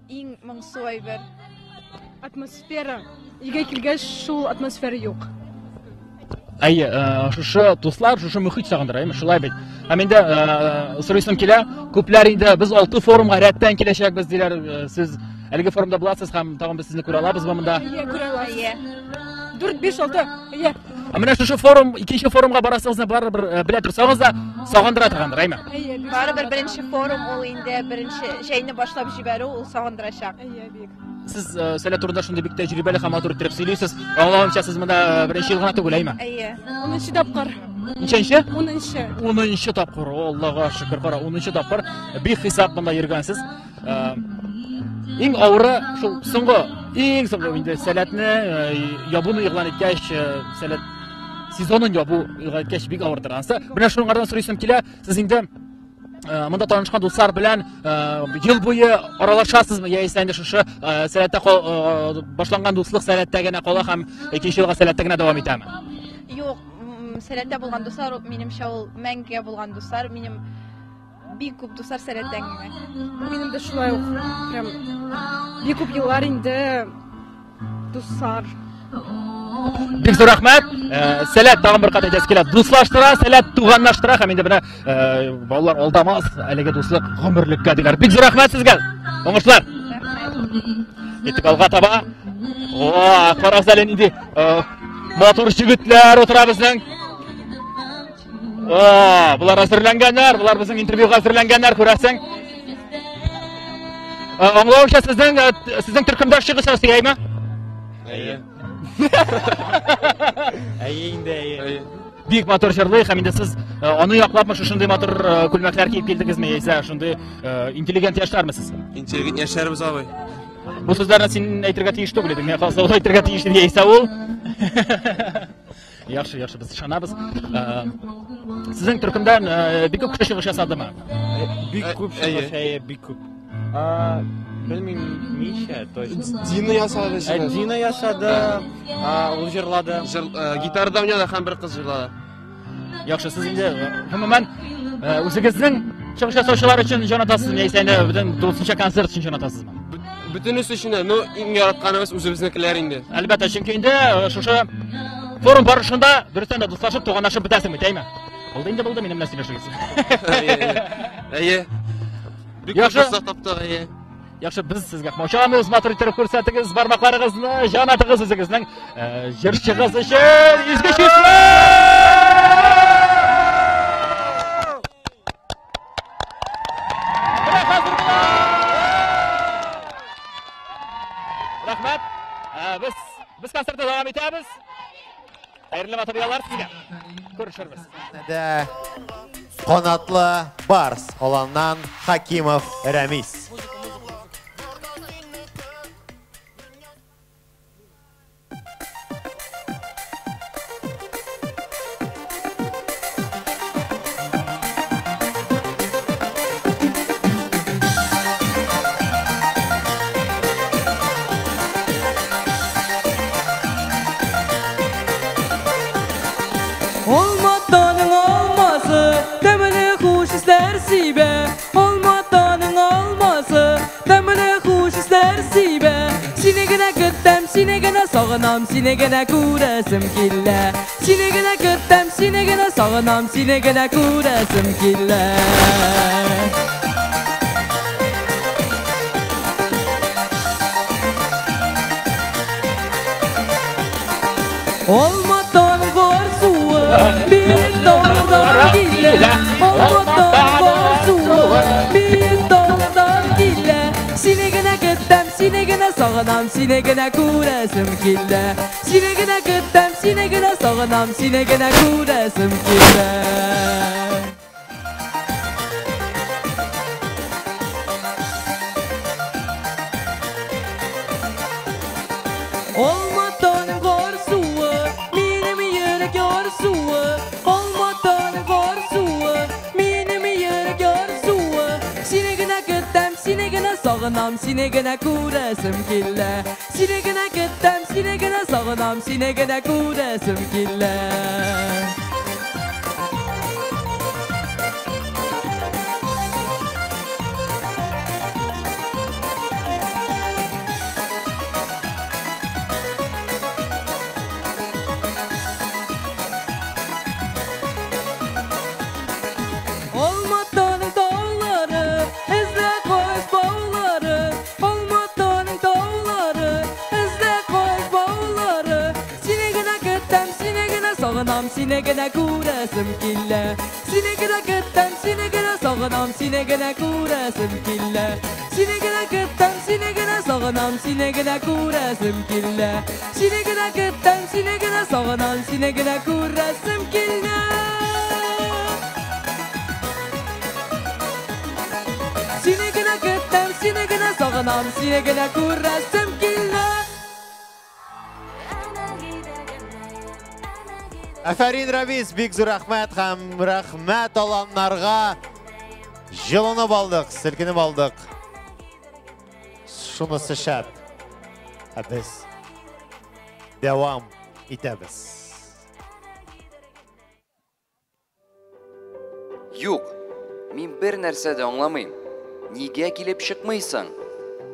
иң моңсу әйбер. Атмосфера. Өйгә килгәч, шул атмосфера юк. Әйе, шушы дуслар, шушы мөхит сагындыра, әйме, шулай бит. Һәм инде сорыйсым килә, күпләр инде без алты форумга рәттән киләчәкбез диләр. Сез әлеге форумда буласыз һәм тагын без сезне күрә алабызмы монда? Әйе, күрә аласыз. Әйе. 4, 5, 6. Әйе. Ә менә шушы форум, икенче форумга барасыгызны барыбер белә торсагыз да, сагындыра торгандыр, әйме? Әйе, барыбер беренче форум ул инде беренче җәйне башлап җибәрү ул сагындырачак. Әйе, бик. Сез Сәләт турында шундый бик тәҗрибәле һәм матур иттереп сөйлисез. Аңлавымча, сез монда беренче ел гына түгел, әйме? Әйе. 10 тапкыр. Ничәнче? 10. 10 тапкыр. Аллага шөкер, кара, 10 тапкыр. Бик хисап монда йөргәнсез. Иң авыры шул соңгы, иң соңгы инде Сәләтне ябуны игълан иткәч, Сәләт сезонын ябу игълан иткәч бик авырдыр ансы. Менә шуңардан сорыйсым килә, сез инде монда танышкан дуслар белән ел буе аралашасызмы, яисә инде шушы Сәләттә башланган дуслык Сәләттә генә кала һәм икенче елга Сәләттә генә дәвам итәме? Юк, Сәләттә булган дуслар, минемчә, ул мәңгегә булган дуслар. Минем бик күп дуслар Сәләттән генә. Минем дә шулай ук, прям бик күп еллар инде дуслар. Бик зур рәхмәт. Сәләт тагын бер кат әйтәсе килә. Дуслаштыра, Сәләт туганлаштыра һәм инде менә балалар алдамас, әлеге дуслык гомерлеккә диләр. Бик зур рәхмәт сезгә. Уңышлар. Киттек алга таба. О, карагыз әле нинди матур җегетләр утыра безнең. О, болар әзерләнгәннәр, болар безнең интервьюга әзерләнгәннәр, күрәсең. Аңлавымча, сезнең төркемдә чыгыш ясый, әйме? Әйе. Әйе инде, әйе. Бик матур җырлый һәм инде сез аны яклапмы шушындый матур күлмәкләр киеп килдегезме, яисә шундый интеллигент яшьләрме сез? Интеллигент яшьләрбез, абый. Бу сүзләрне син әйтергә тиеш түгел идең. Миңа калса, ул әйтергә тиеш иде, яисә ул. Яхшы, яхшы, без ышанабыз. Сезнең төркемдән бик күп кеше чыгыш ясадымы? Бик күп чыгыш, әйе, бик күп. Белмим, ничә точно. Дина ясады чыгыш. Дина ясады, ул җырлады. Гитарада уйнады һәм бер кыз җырлады. Яхшы, сез инде гомумән үзегезнең чыгыш ясаучылар өчен җан атасызмы, яисә инде бөтен тулысынча концерт өчен җан атасызмы? Бөтенесе өчен дә, ну, иң яратканыбыз үзебезнекеләр инде. Әлбәттә, чөнки инде шушы форум барышында дөрестән дә дуслашып, туганлашып бетәсең бит, әйме? Булды инде, булды, минем белән сөйләшегез. Әйе. Бик күп дуслар таптык, әйе. Яхшы, без сезгә комачауламыйбыз, матур иттереп күрсәтегез бармакларыгызны, җан атыгыз үзегезнең җырчыгыз өчен изге чишмә! Рәхмәт. Без концертны дәвам итәбез. Хәерле матур яллар сезгә. Күрешербез. Сәхнәдә канатлы барс аланнан Хакимов Рәмис. Алматаның алмасы, тәмле хуш исләр сибә. Алматаның алмасы, тәмле хуш исләр сибә. Сине генә көтәм, сине генә сагынам, сине генә күрәсем килә. Сине генә көтәм, сине генә сагынам, сине генә күрәсем килә. Алматаның бар суы биек таудан килә. Алматаның бар суы биек таудан килә. Сине генә көтәм, сине генә сагынам, сине генә күрәсем килә. Сине генә көтәм, сине генә сагынам, сине генә күрәсем килә. Алматаның кар суы, минем йөрәк ярсуы. Алматаның кар суы, минем йөрәк ярсуы. Сине генә көтәм, сине генә сагынам, сине генә күрәсем килә. Сине генә көтәм, сине генә сагынам, сине генә күрәсем килә. Алматаның таулары, эзлә кояш баулары. Алматаның таулары, эзлә кояш баулары. Сине генә көтәм, сине генә сагынам, сине генә күрәсем килә. Сине генә көтәм, сине генә сагынам, сине генә күрәсем килә. Сине генә көтәм, сине генә сагынам, сине генә күрәсем килә. Сине генә көтәм, сине генә сагынам, сине генә күрәсем килә. Сине генә көтәм, сине генә сагынам, сине генә күрәсем килә. Афәрин, Рабис, бик зур рәхмәт һәм рәхмәт аланнарга. Җылынып алдык, селкенеп алдык. Шунысы шәп. Ә без дәвам итәбез. Юк, мин бер нәрсә дә аңламыйм. Нигә килеп чыкмыйсың?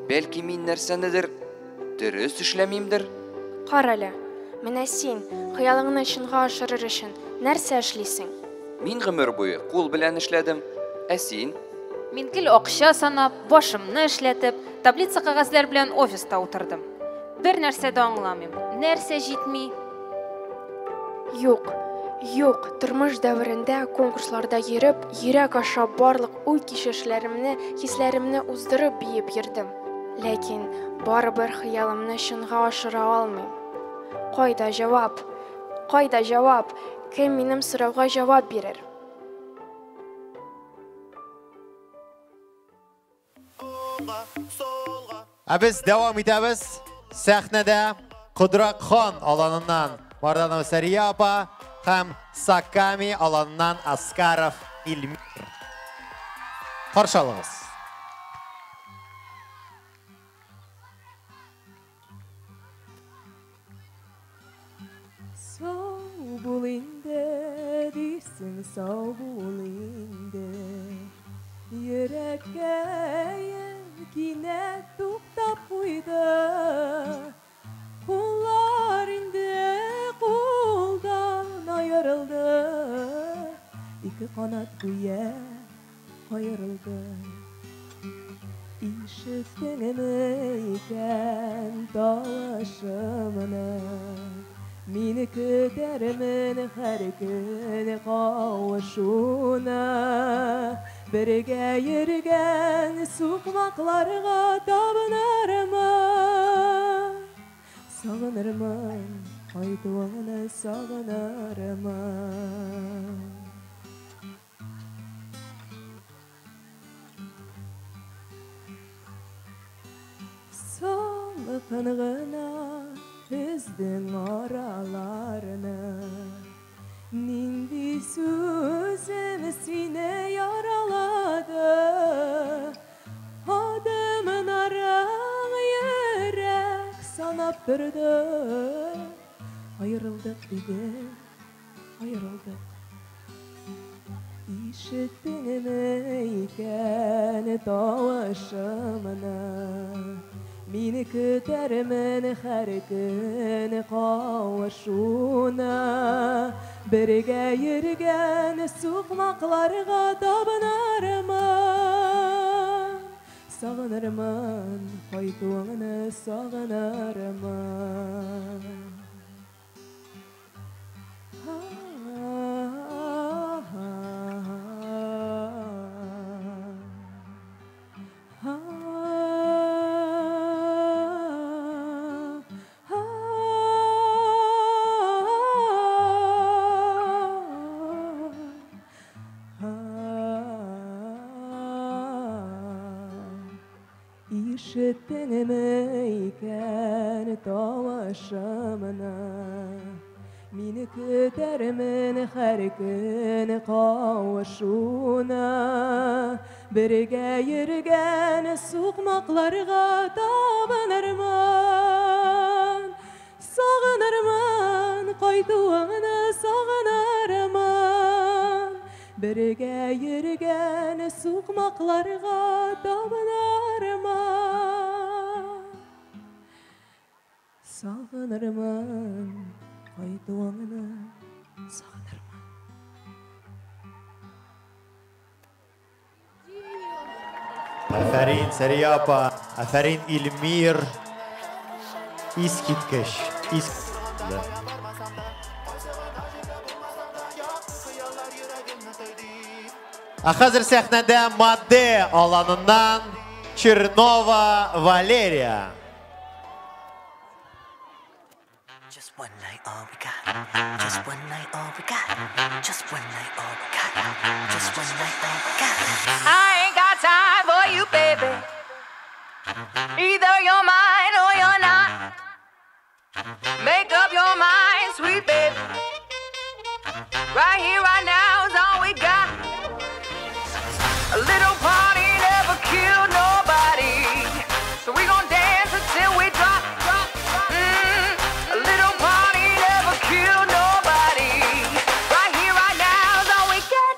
Бәлки мин нәрсәнедер дөрес эшләмимдер? Карале, менә син хыялыңны чынга ашырыр өчен нәрсә эшлисең? Мин гомер буе кул белән эшләдем. Ә син? Мин гел акча санап, башымны эшләтеп, таблица кәгазьләр белән офиста утырдым. Бер нәрсә дә аңламыйм. Нәрсә җитми? Юк, юк, тормыш дәверендә конкурсларда йөреп, йөрәк аша барлык уй-кичерешләремне, хисләремне уздырып биеп йөрдем. Ләкин барыбер хыялымны чынга ашыра алмыйм. Кайда җавап? Кайда җавап? Кем минем сорауга җавап бирер? Ә без дәвам итәбез. Сәхнәдә Кодрак хан аланыннан Марданова Сәрия апа һәм Саками аланыннан Аскаров Илмир. Каршы алыгыз. Сау бул инде, дисең, сау бул инде. Йөрәккәем кинәт туктап куйды. Куллар инде кулдан аерылды. Ике канат гүя аерылды. Ишеттеңме икән тавышымны? Мине көтәрмен һәр көн кавышуны. Бергә йөргән сукмакларга табынырмын. Сагынырмын, кайтуыңны сагынырмын. Салкын гына өздең араларны. Нинди сүзем сине яралады? Адымнарың йөрәк санап торды. Аерылдык дидең, аерылдык. Ишеттеңме икән тавышымны? Мине көтәрмен һәр көн кавышуны. Бергә йөргән сукмакларга табынырмын. Сагынырмын, кайтуыңны сагынырмын. Ишеттеңме икән тавышымны? Мине көтәрмен һәр көн кавышуны. Бергә йөргән сукмакларга табынырмын. Сагынырмын, кайтуыңны сагынырмын. Бергә йөргән сукмакларга табынырмын. Сагынырмын, кайтуыңны сагынырмын. Афәрин, Сәрия апа, афәрин, Илмир. Искиткеч. Да. Ә хәзер сәхнәдә Маде аланыннан Чернова Валерия. Just one night, all we got. Just one night, all we got. Just one night, all we got. Just one night, all we got. I ain't got time for you, baby. Either you're mine or you're not. Make up your mind, sweet baby. Right here, right now is all we got. A little party never killed nobody. So we gon' dance until we drop. A little party never killed nobody. Right here, right now is all we got.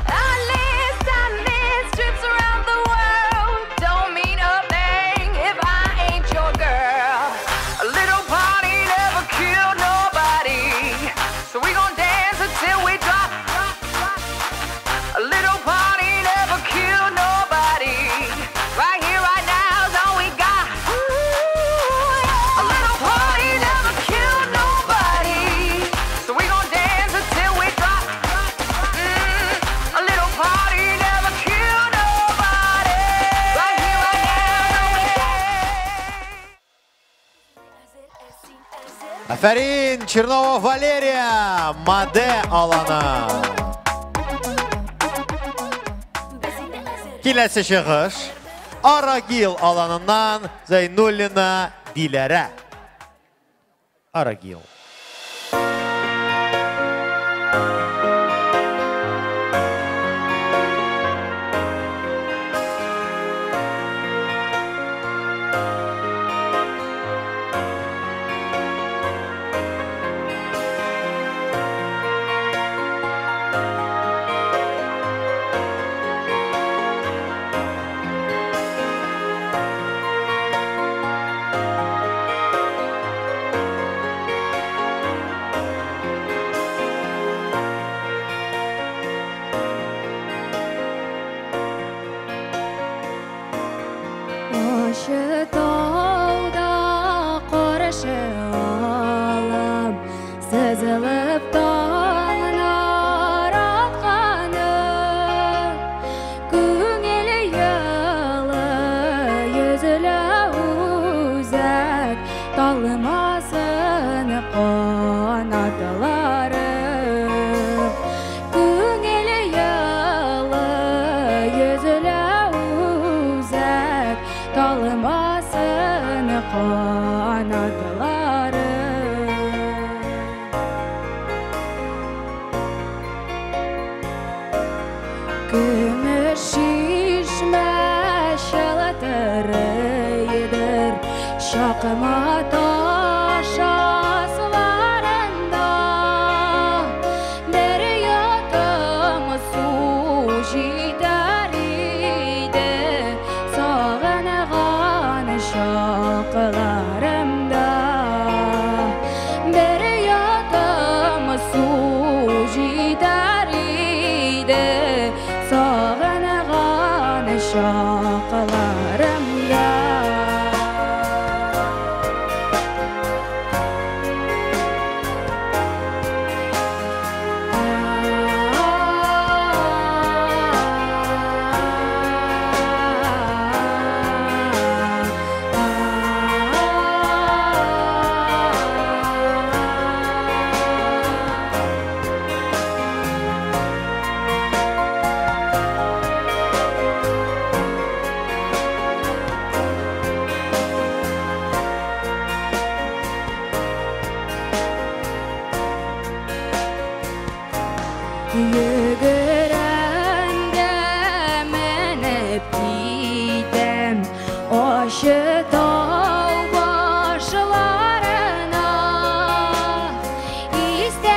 I list trips around the world. Don't mean a thing if I ain't your girl. A little party never killed nobody. So we gon' dance until we drop. A little party never killed nobody. Right here, right now is all we got. Ooh, a little party never killed nobody. So we gon' dance until we drop. A little party never killed nobody. Right here, right now, all we got. Афәрин, Чернова Валерия, Маде аланы. Киләсе чыгыш Арагил аланыннан Зайнуллина Диләрә. Арагил. Ашы тауда каршы алам, сызылып таңнар атканы. Күңел ялы, йөзелә үзәк, талмасын канатлары. Күңел ялы, йөзелә үзәк, талмасын канатлары. Көмеш чишмә чылтырыйдыр, чакма таш асларында. Бер йотым су җитәр иде, сагынган чакларымда. Бер йотым су җитәр иде, сагынган чакларымда. Йөгерәм дә менеп китәм Ачы тау башларына. Истәлеккә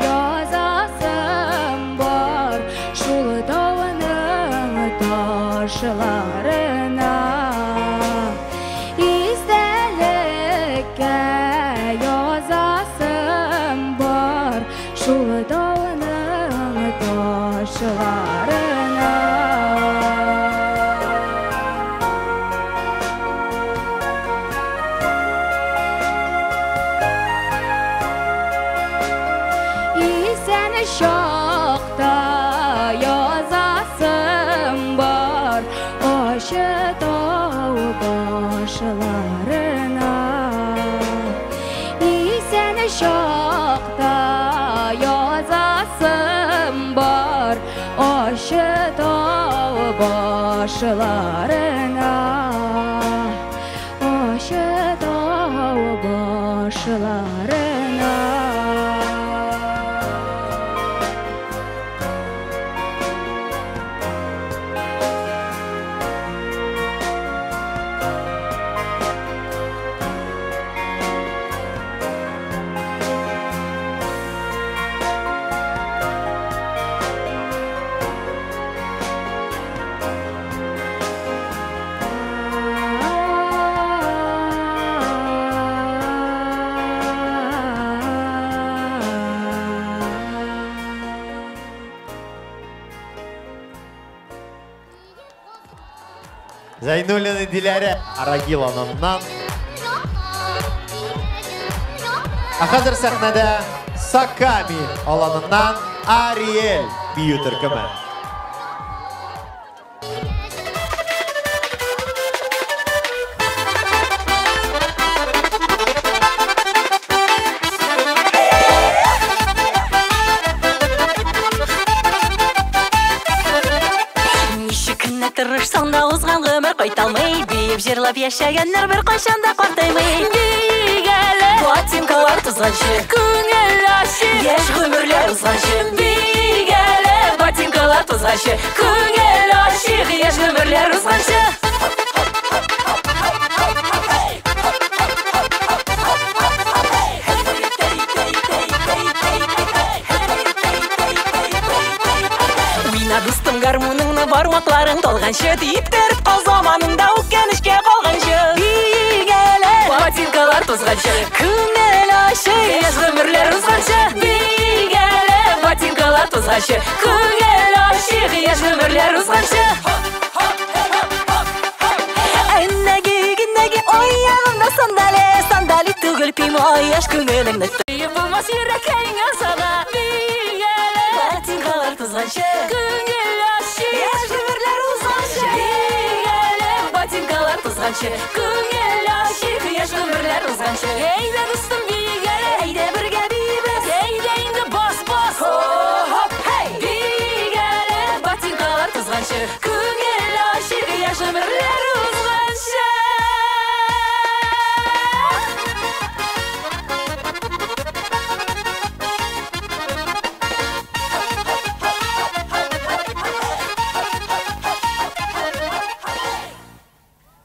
язасым бар шул тауның ташларына. Истәлеккә язасым бар шул тауның ташларына. Исән чакта язасым бар Ачы тау башларына. Исән чакта язасым бар Ачы тау башларына. Ачы тау башларына. Зайнуллина Диләрә Арагиланыннан. Ә хәзер сәхнәдә Саками аланыннан Ариэль бию төркеме. Ничек кенә тырышсаң да узган гомер кайталмый. Биеп җырлап яшәгәннәр беркайчан да картаймый. Биик әле, ботинкалар тузганчы, күңел ачык, яшь гомерләр узганчы. Биик әле, ботинкалар тузганчы, күңел ачык, яшь гомерләр узганчы. Уйна, дустым, гармуныңны бармакларың талганчы, типтереп кал заманында үкенечкә калганчы. Биик әле, ботинкалар тузганчы, күңел ачык, яшь гомерләр узганчы. Биик әле, ботинкалар тузганчы, күңел ачык, яшь гомерләр узганчы. Әннәге, геннәге, аягымда сандали, сандали түгел пима, яшь күңелеңне тыеп булмас йөрәккә сана. Биик әле, ботинкалар тузганчы, күңел ачык, яшь гомерләр узганчы. Биик әле, ботинкалар тузганчы, күңел ачык, яшь гомерләр узганчы. Әйдә, дустым, биик әле, әйдә бергә биибез, әйдә инде бас, бас. Хоп, хей! Биик әле, ботинкалар тузганчы, күңел ачык, яшь гомерләр узганчы.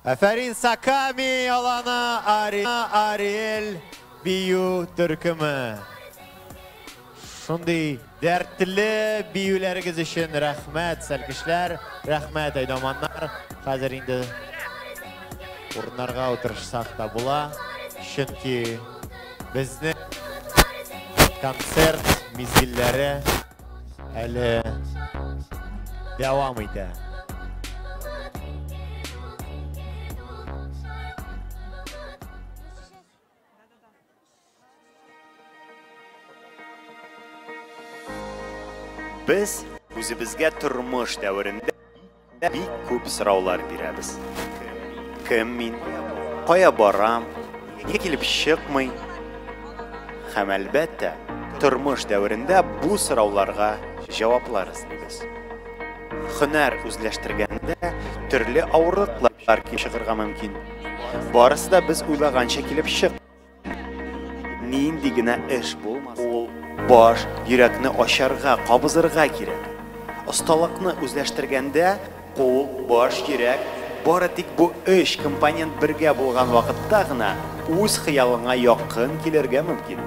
Әфәрин Саками аланы Ариэль бию төркеме. Шундый дәртле биюләрегез өчен рәхмәт, сәлкешләр, рәхмәт, әйдаманнар. Хәзер инде урыннарга утырышсак та була, чөнки безнең концерт мизгелләре әле дәвам итә. Без үзебезгә тормыш дәверендә бик күп сораулар бирәбез. Кем мин? Кая барам? Нигә килеп чыкмый? Һәм әлбәттә, тормыш дәверендә бу сорауларга җаваплар эзлибез. Һөнәр үзләштергәндә төрле авырлыклар килеп чыгарга мөмкин. Барысы да без уйлаганча килеп чыкмый. Нинди генә эш булмасын. Кул, баш, йөрәкне ачарга, кабызырга кирәк. Осталыкны үзләштергәндә кул, баш, йөрәк бары тик бу өч компонент бергә булган вакытта гына үз хыялыңа якын килергә мөмкин.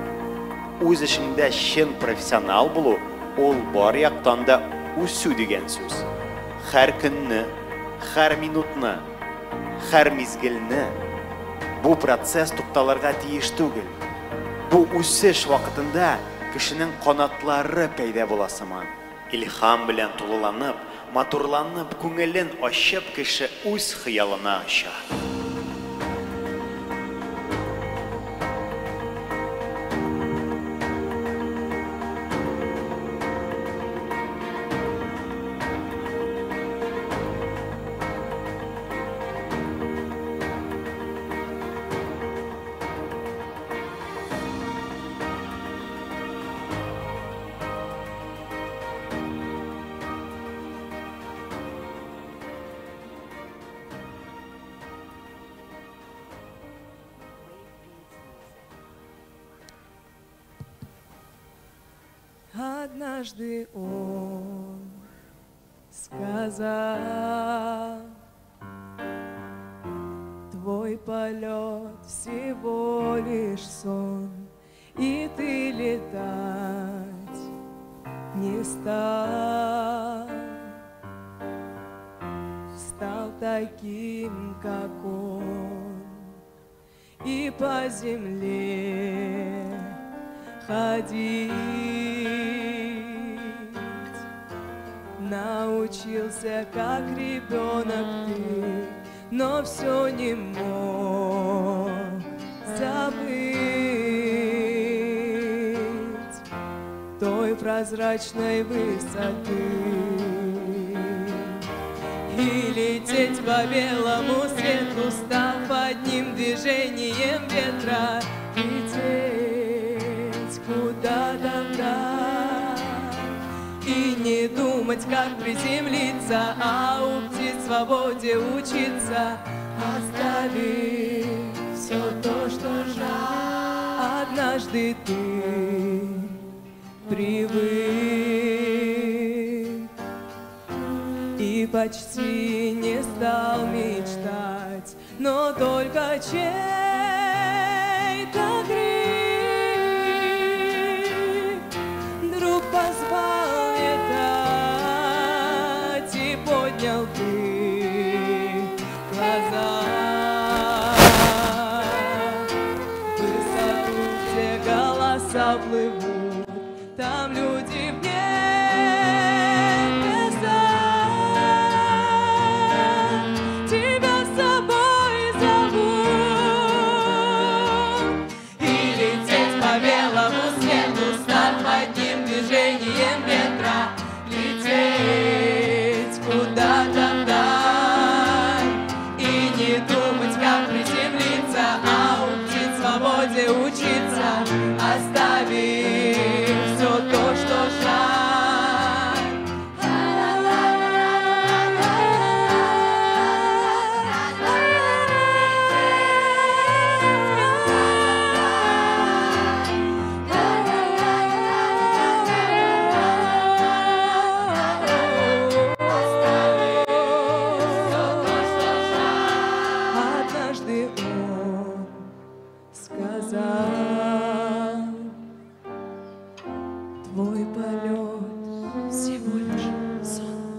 Үз эшеңдә чын профессионал булу ул бар яктан да үсү дигән сүз. Һәр көнне, һәр минутны, һәр мизгелне бу процесс тукталырга тиеш түгел. Бу үсеш вакытында кешенең канатлары пәйда була сыман. Илһам белән тулыланып, матурланып, күңелен ачып кеше үз хыялына оча. Однажды он сказал, твой полет всего лишь сон, и ты летать не стал, стал таким, как он, и по земле ходить научился, как ребенок ты, но все не мог забыть той прозрачной высоты. И лететь по белому свету, став одним движением ветра, лететь куда-то вдаль и не думать, как приземлиться, а у птиц свободе учиться, оставив все то, что жаль. Однажды ты привык и почти не стал мечтать, но только чей-то крик вдруг позвал летать, и поднял ты глаза. Высоту, где голоса плывут, там люди в небесах тебя с собой зовут. И лететь по белому свету, став одним движением ветра, лететь куда-то вдаль и не думать, как приземлиться, а у птиц свободе учиться, оставив все то, что жаль. Однажды он сказал, твой полет всего лишь сон.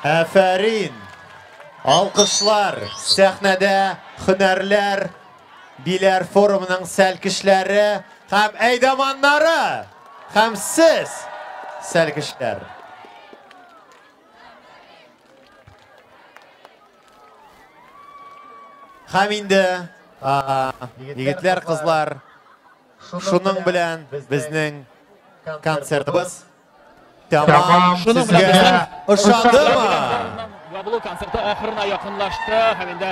Афәрин! Алкышлар, сәхнәдә һөнәрләр, Биләр форумының сәлкешләре һәм әйдаманнары һәм сез сәлкешләр. Һәм инде егетләр, кызлар, шуның белән безнең концертыбыз тәмам. Сезгә ошадымы? Ябылу концерты ахырына якынлашты һәм инде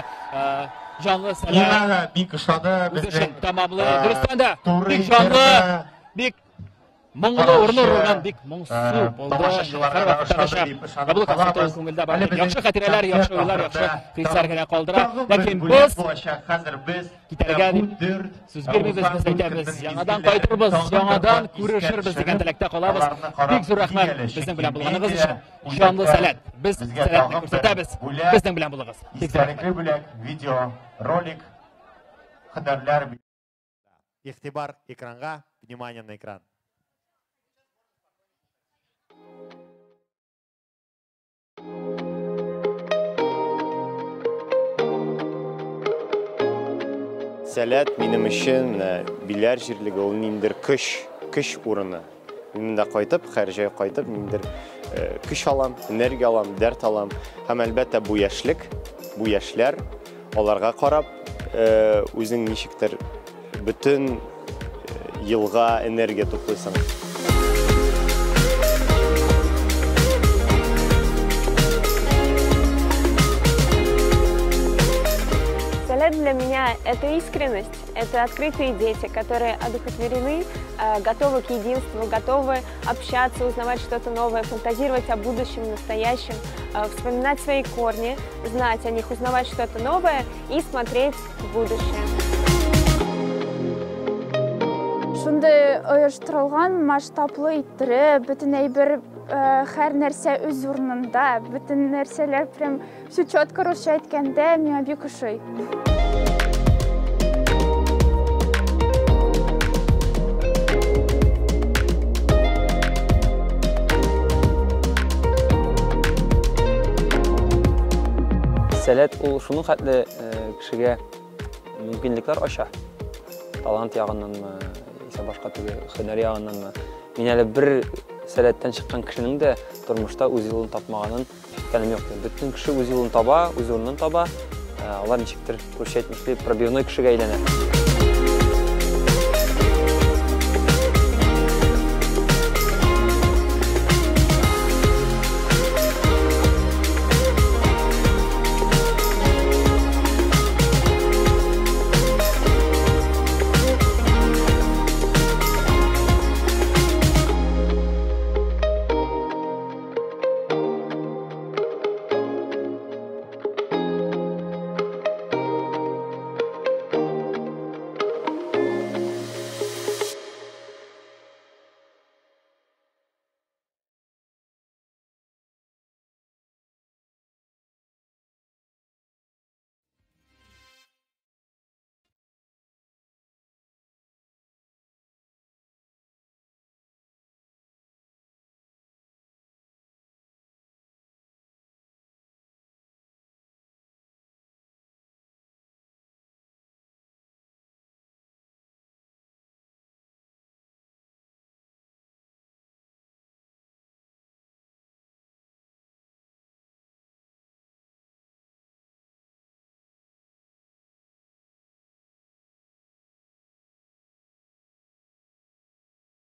җанлы сәлам. Миңа бик ошады Үз эшен безнең тәмамлый. Дөрестән дә, туры бик җанлы, эфирда бик Моңлы урыны урын бик моңсу булды. Һәрвакыттагыча Кабул концерты ул күңелдә бар. Яхшы хатирәләр, яхшы уйлар, яхшы хисләр генә калдыра. Ләкин без хәзер без китәргә дип сүз бирмибез, без әйтәбез, яңадан кайтырбыз, яңадан күрешербез дигән теләктә калабыз. Бик зур рәхмәт безнең белән булганыгыз өчен. Җанлы сәләт. Без сәләтне күрсәтәбез. Безнең белән булыгыз. Истәлекле бүләк, видео, ролик, һөнәрләр. Игътибар экранга, внимание на экран. Сәләт минем өчен менә Биләр җирлеге ул ниндидер көч, көч урыны. Мин монда кайтып, һәр җай кайтып, ниндидер көч алам, энергия алам, дәрт алам. Һәм әлбәттә бу яшьлек, бу яшьләр, аларга карап, үзең ничектер бөтен елга энергия туплыйсың. Сәләт для меня — это искренность, это открытые дети, которые одухотворены, готовы к единству, готовы общаться, узнавать что-то новое, фантазировать о будущем, настоящем, вспоминать свои корни, знать о них, узнавать что-то новое и смотреть в будущее. Шундый оештырылган, масштаблы иттереп, бөтен әйбер, һәр нәрсә үз урынында, бөтен нәрсәләр прям все четко русча әйткәндә, миңа бик ошый. Сәләт ул шуның хәтле кешегә мөмкинлекләр ача. Талант ягыннанмы, яисә башка теге һөнәр ягыннанмы. Мин әле бер сәләттән чыккан кешенең дә тормышта үз юлын тапмаганын ишеткәнем юк. Бөтен кеше үз юлын таба, үз урынын таба. Алар ничектер, русча әйтмешли, пробивной кешегә әйләнә.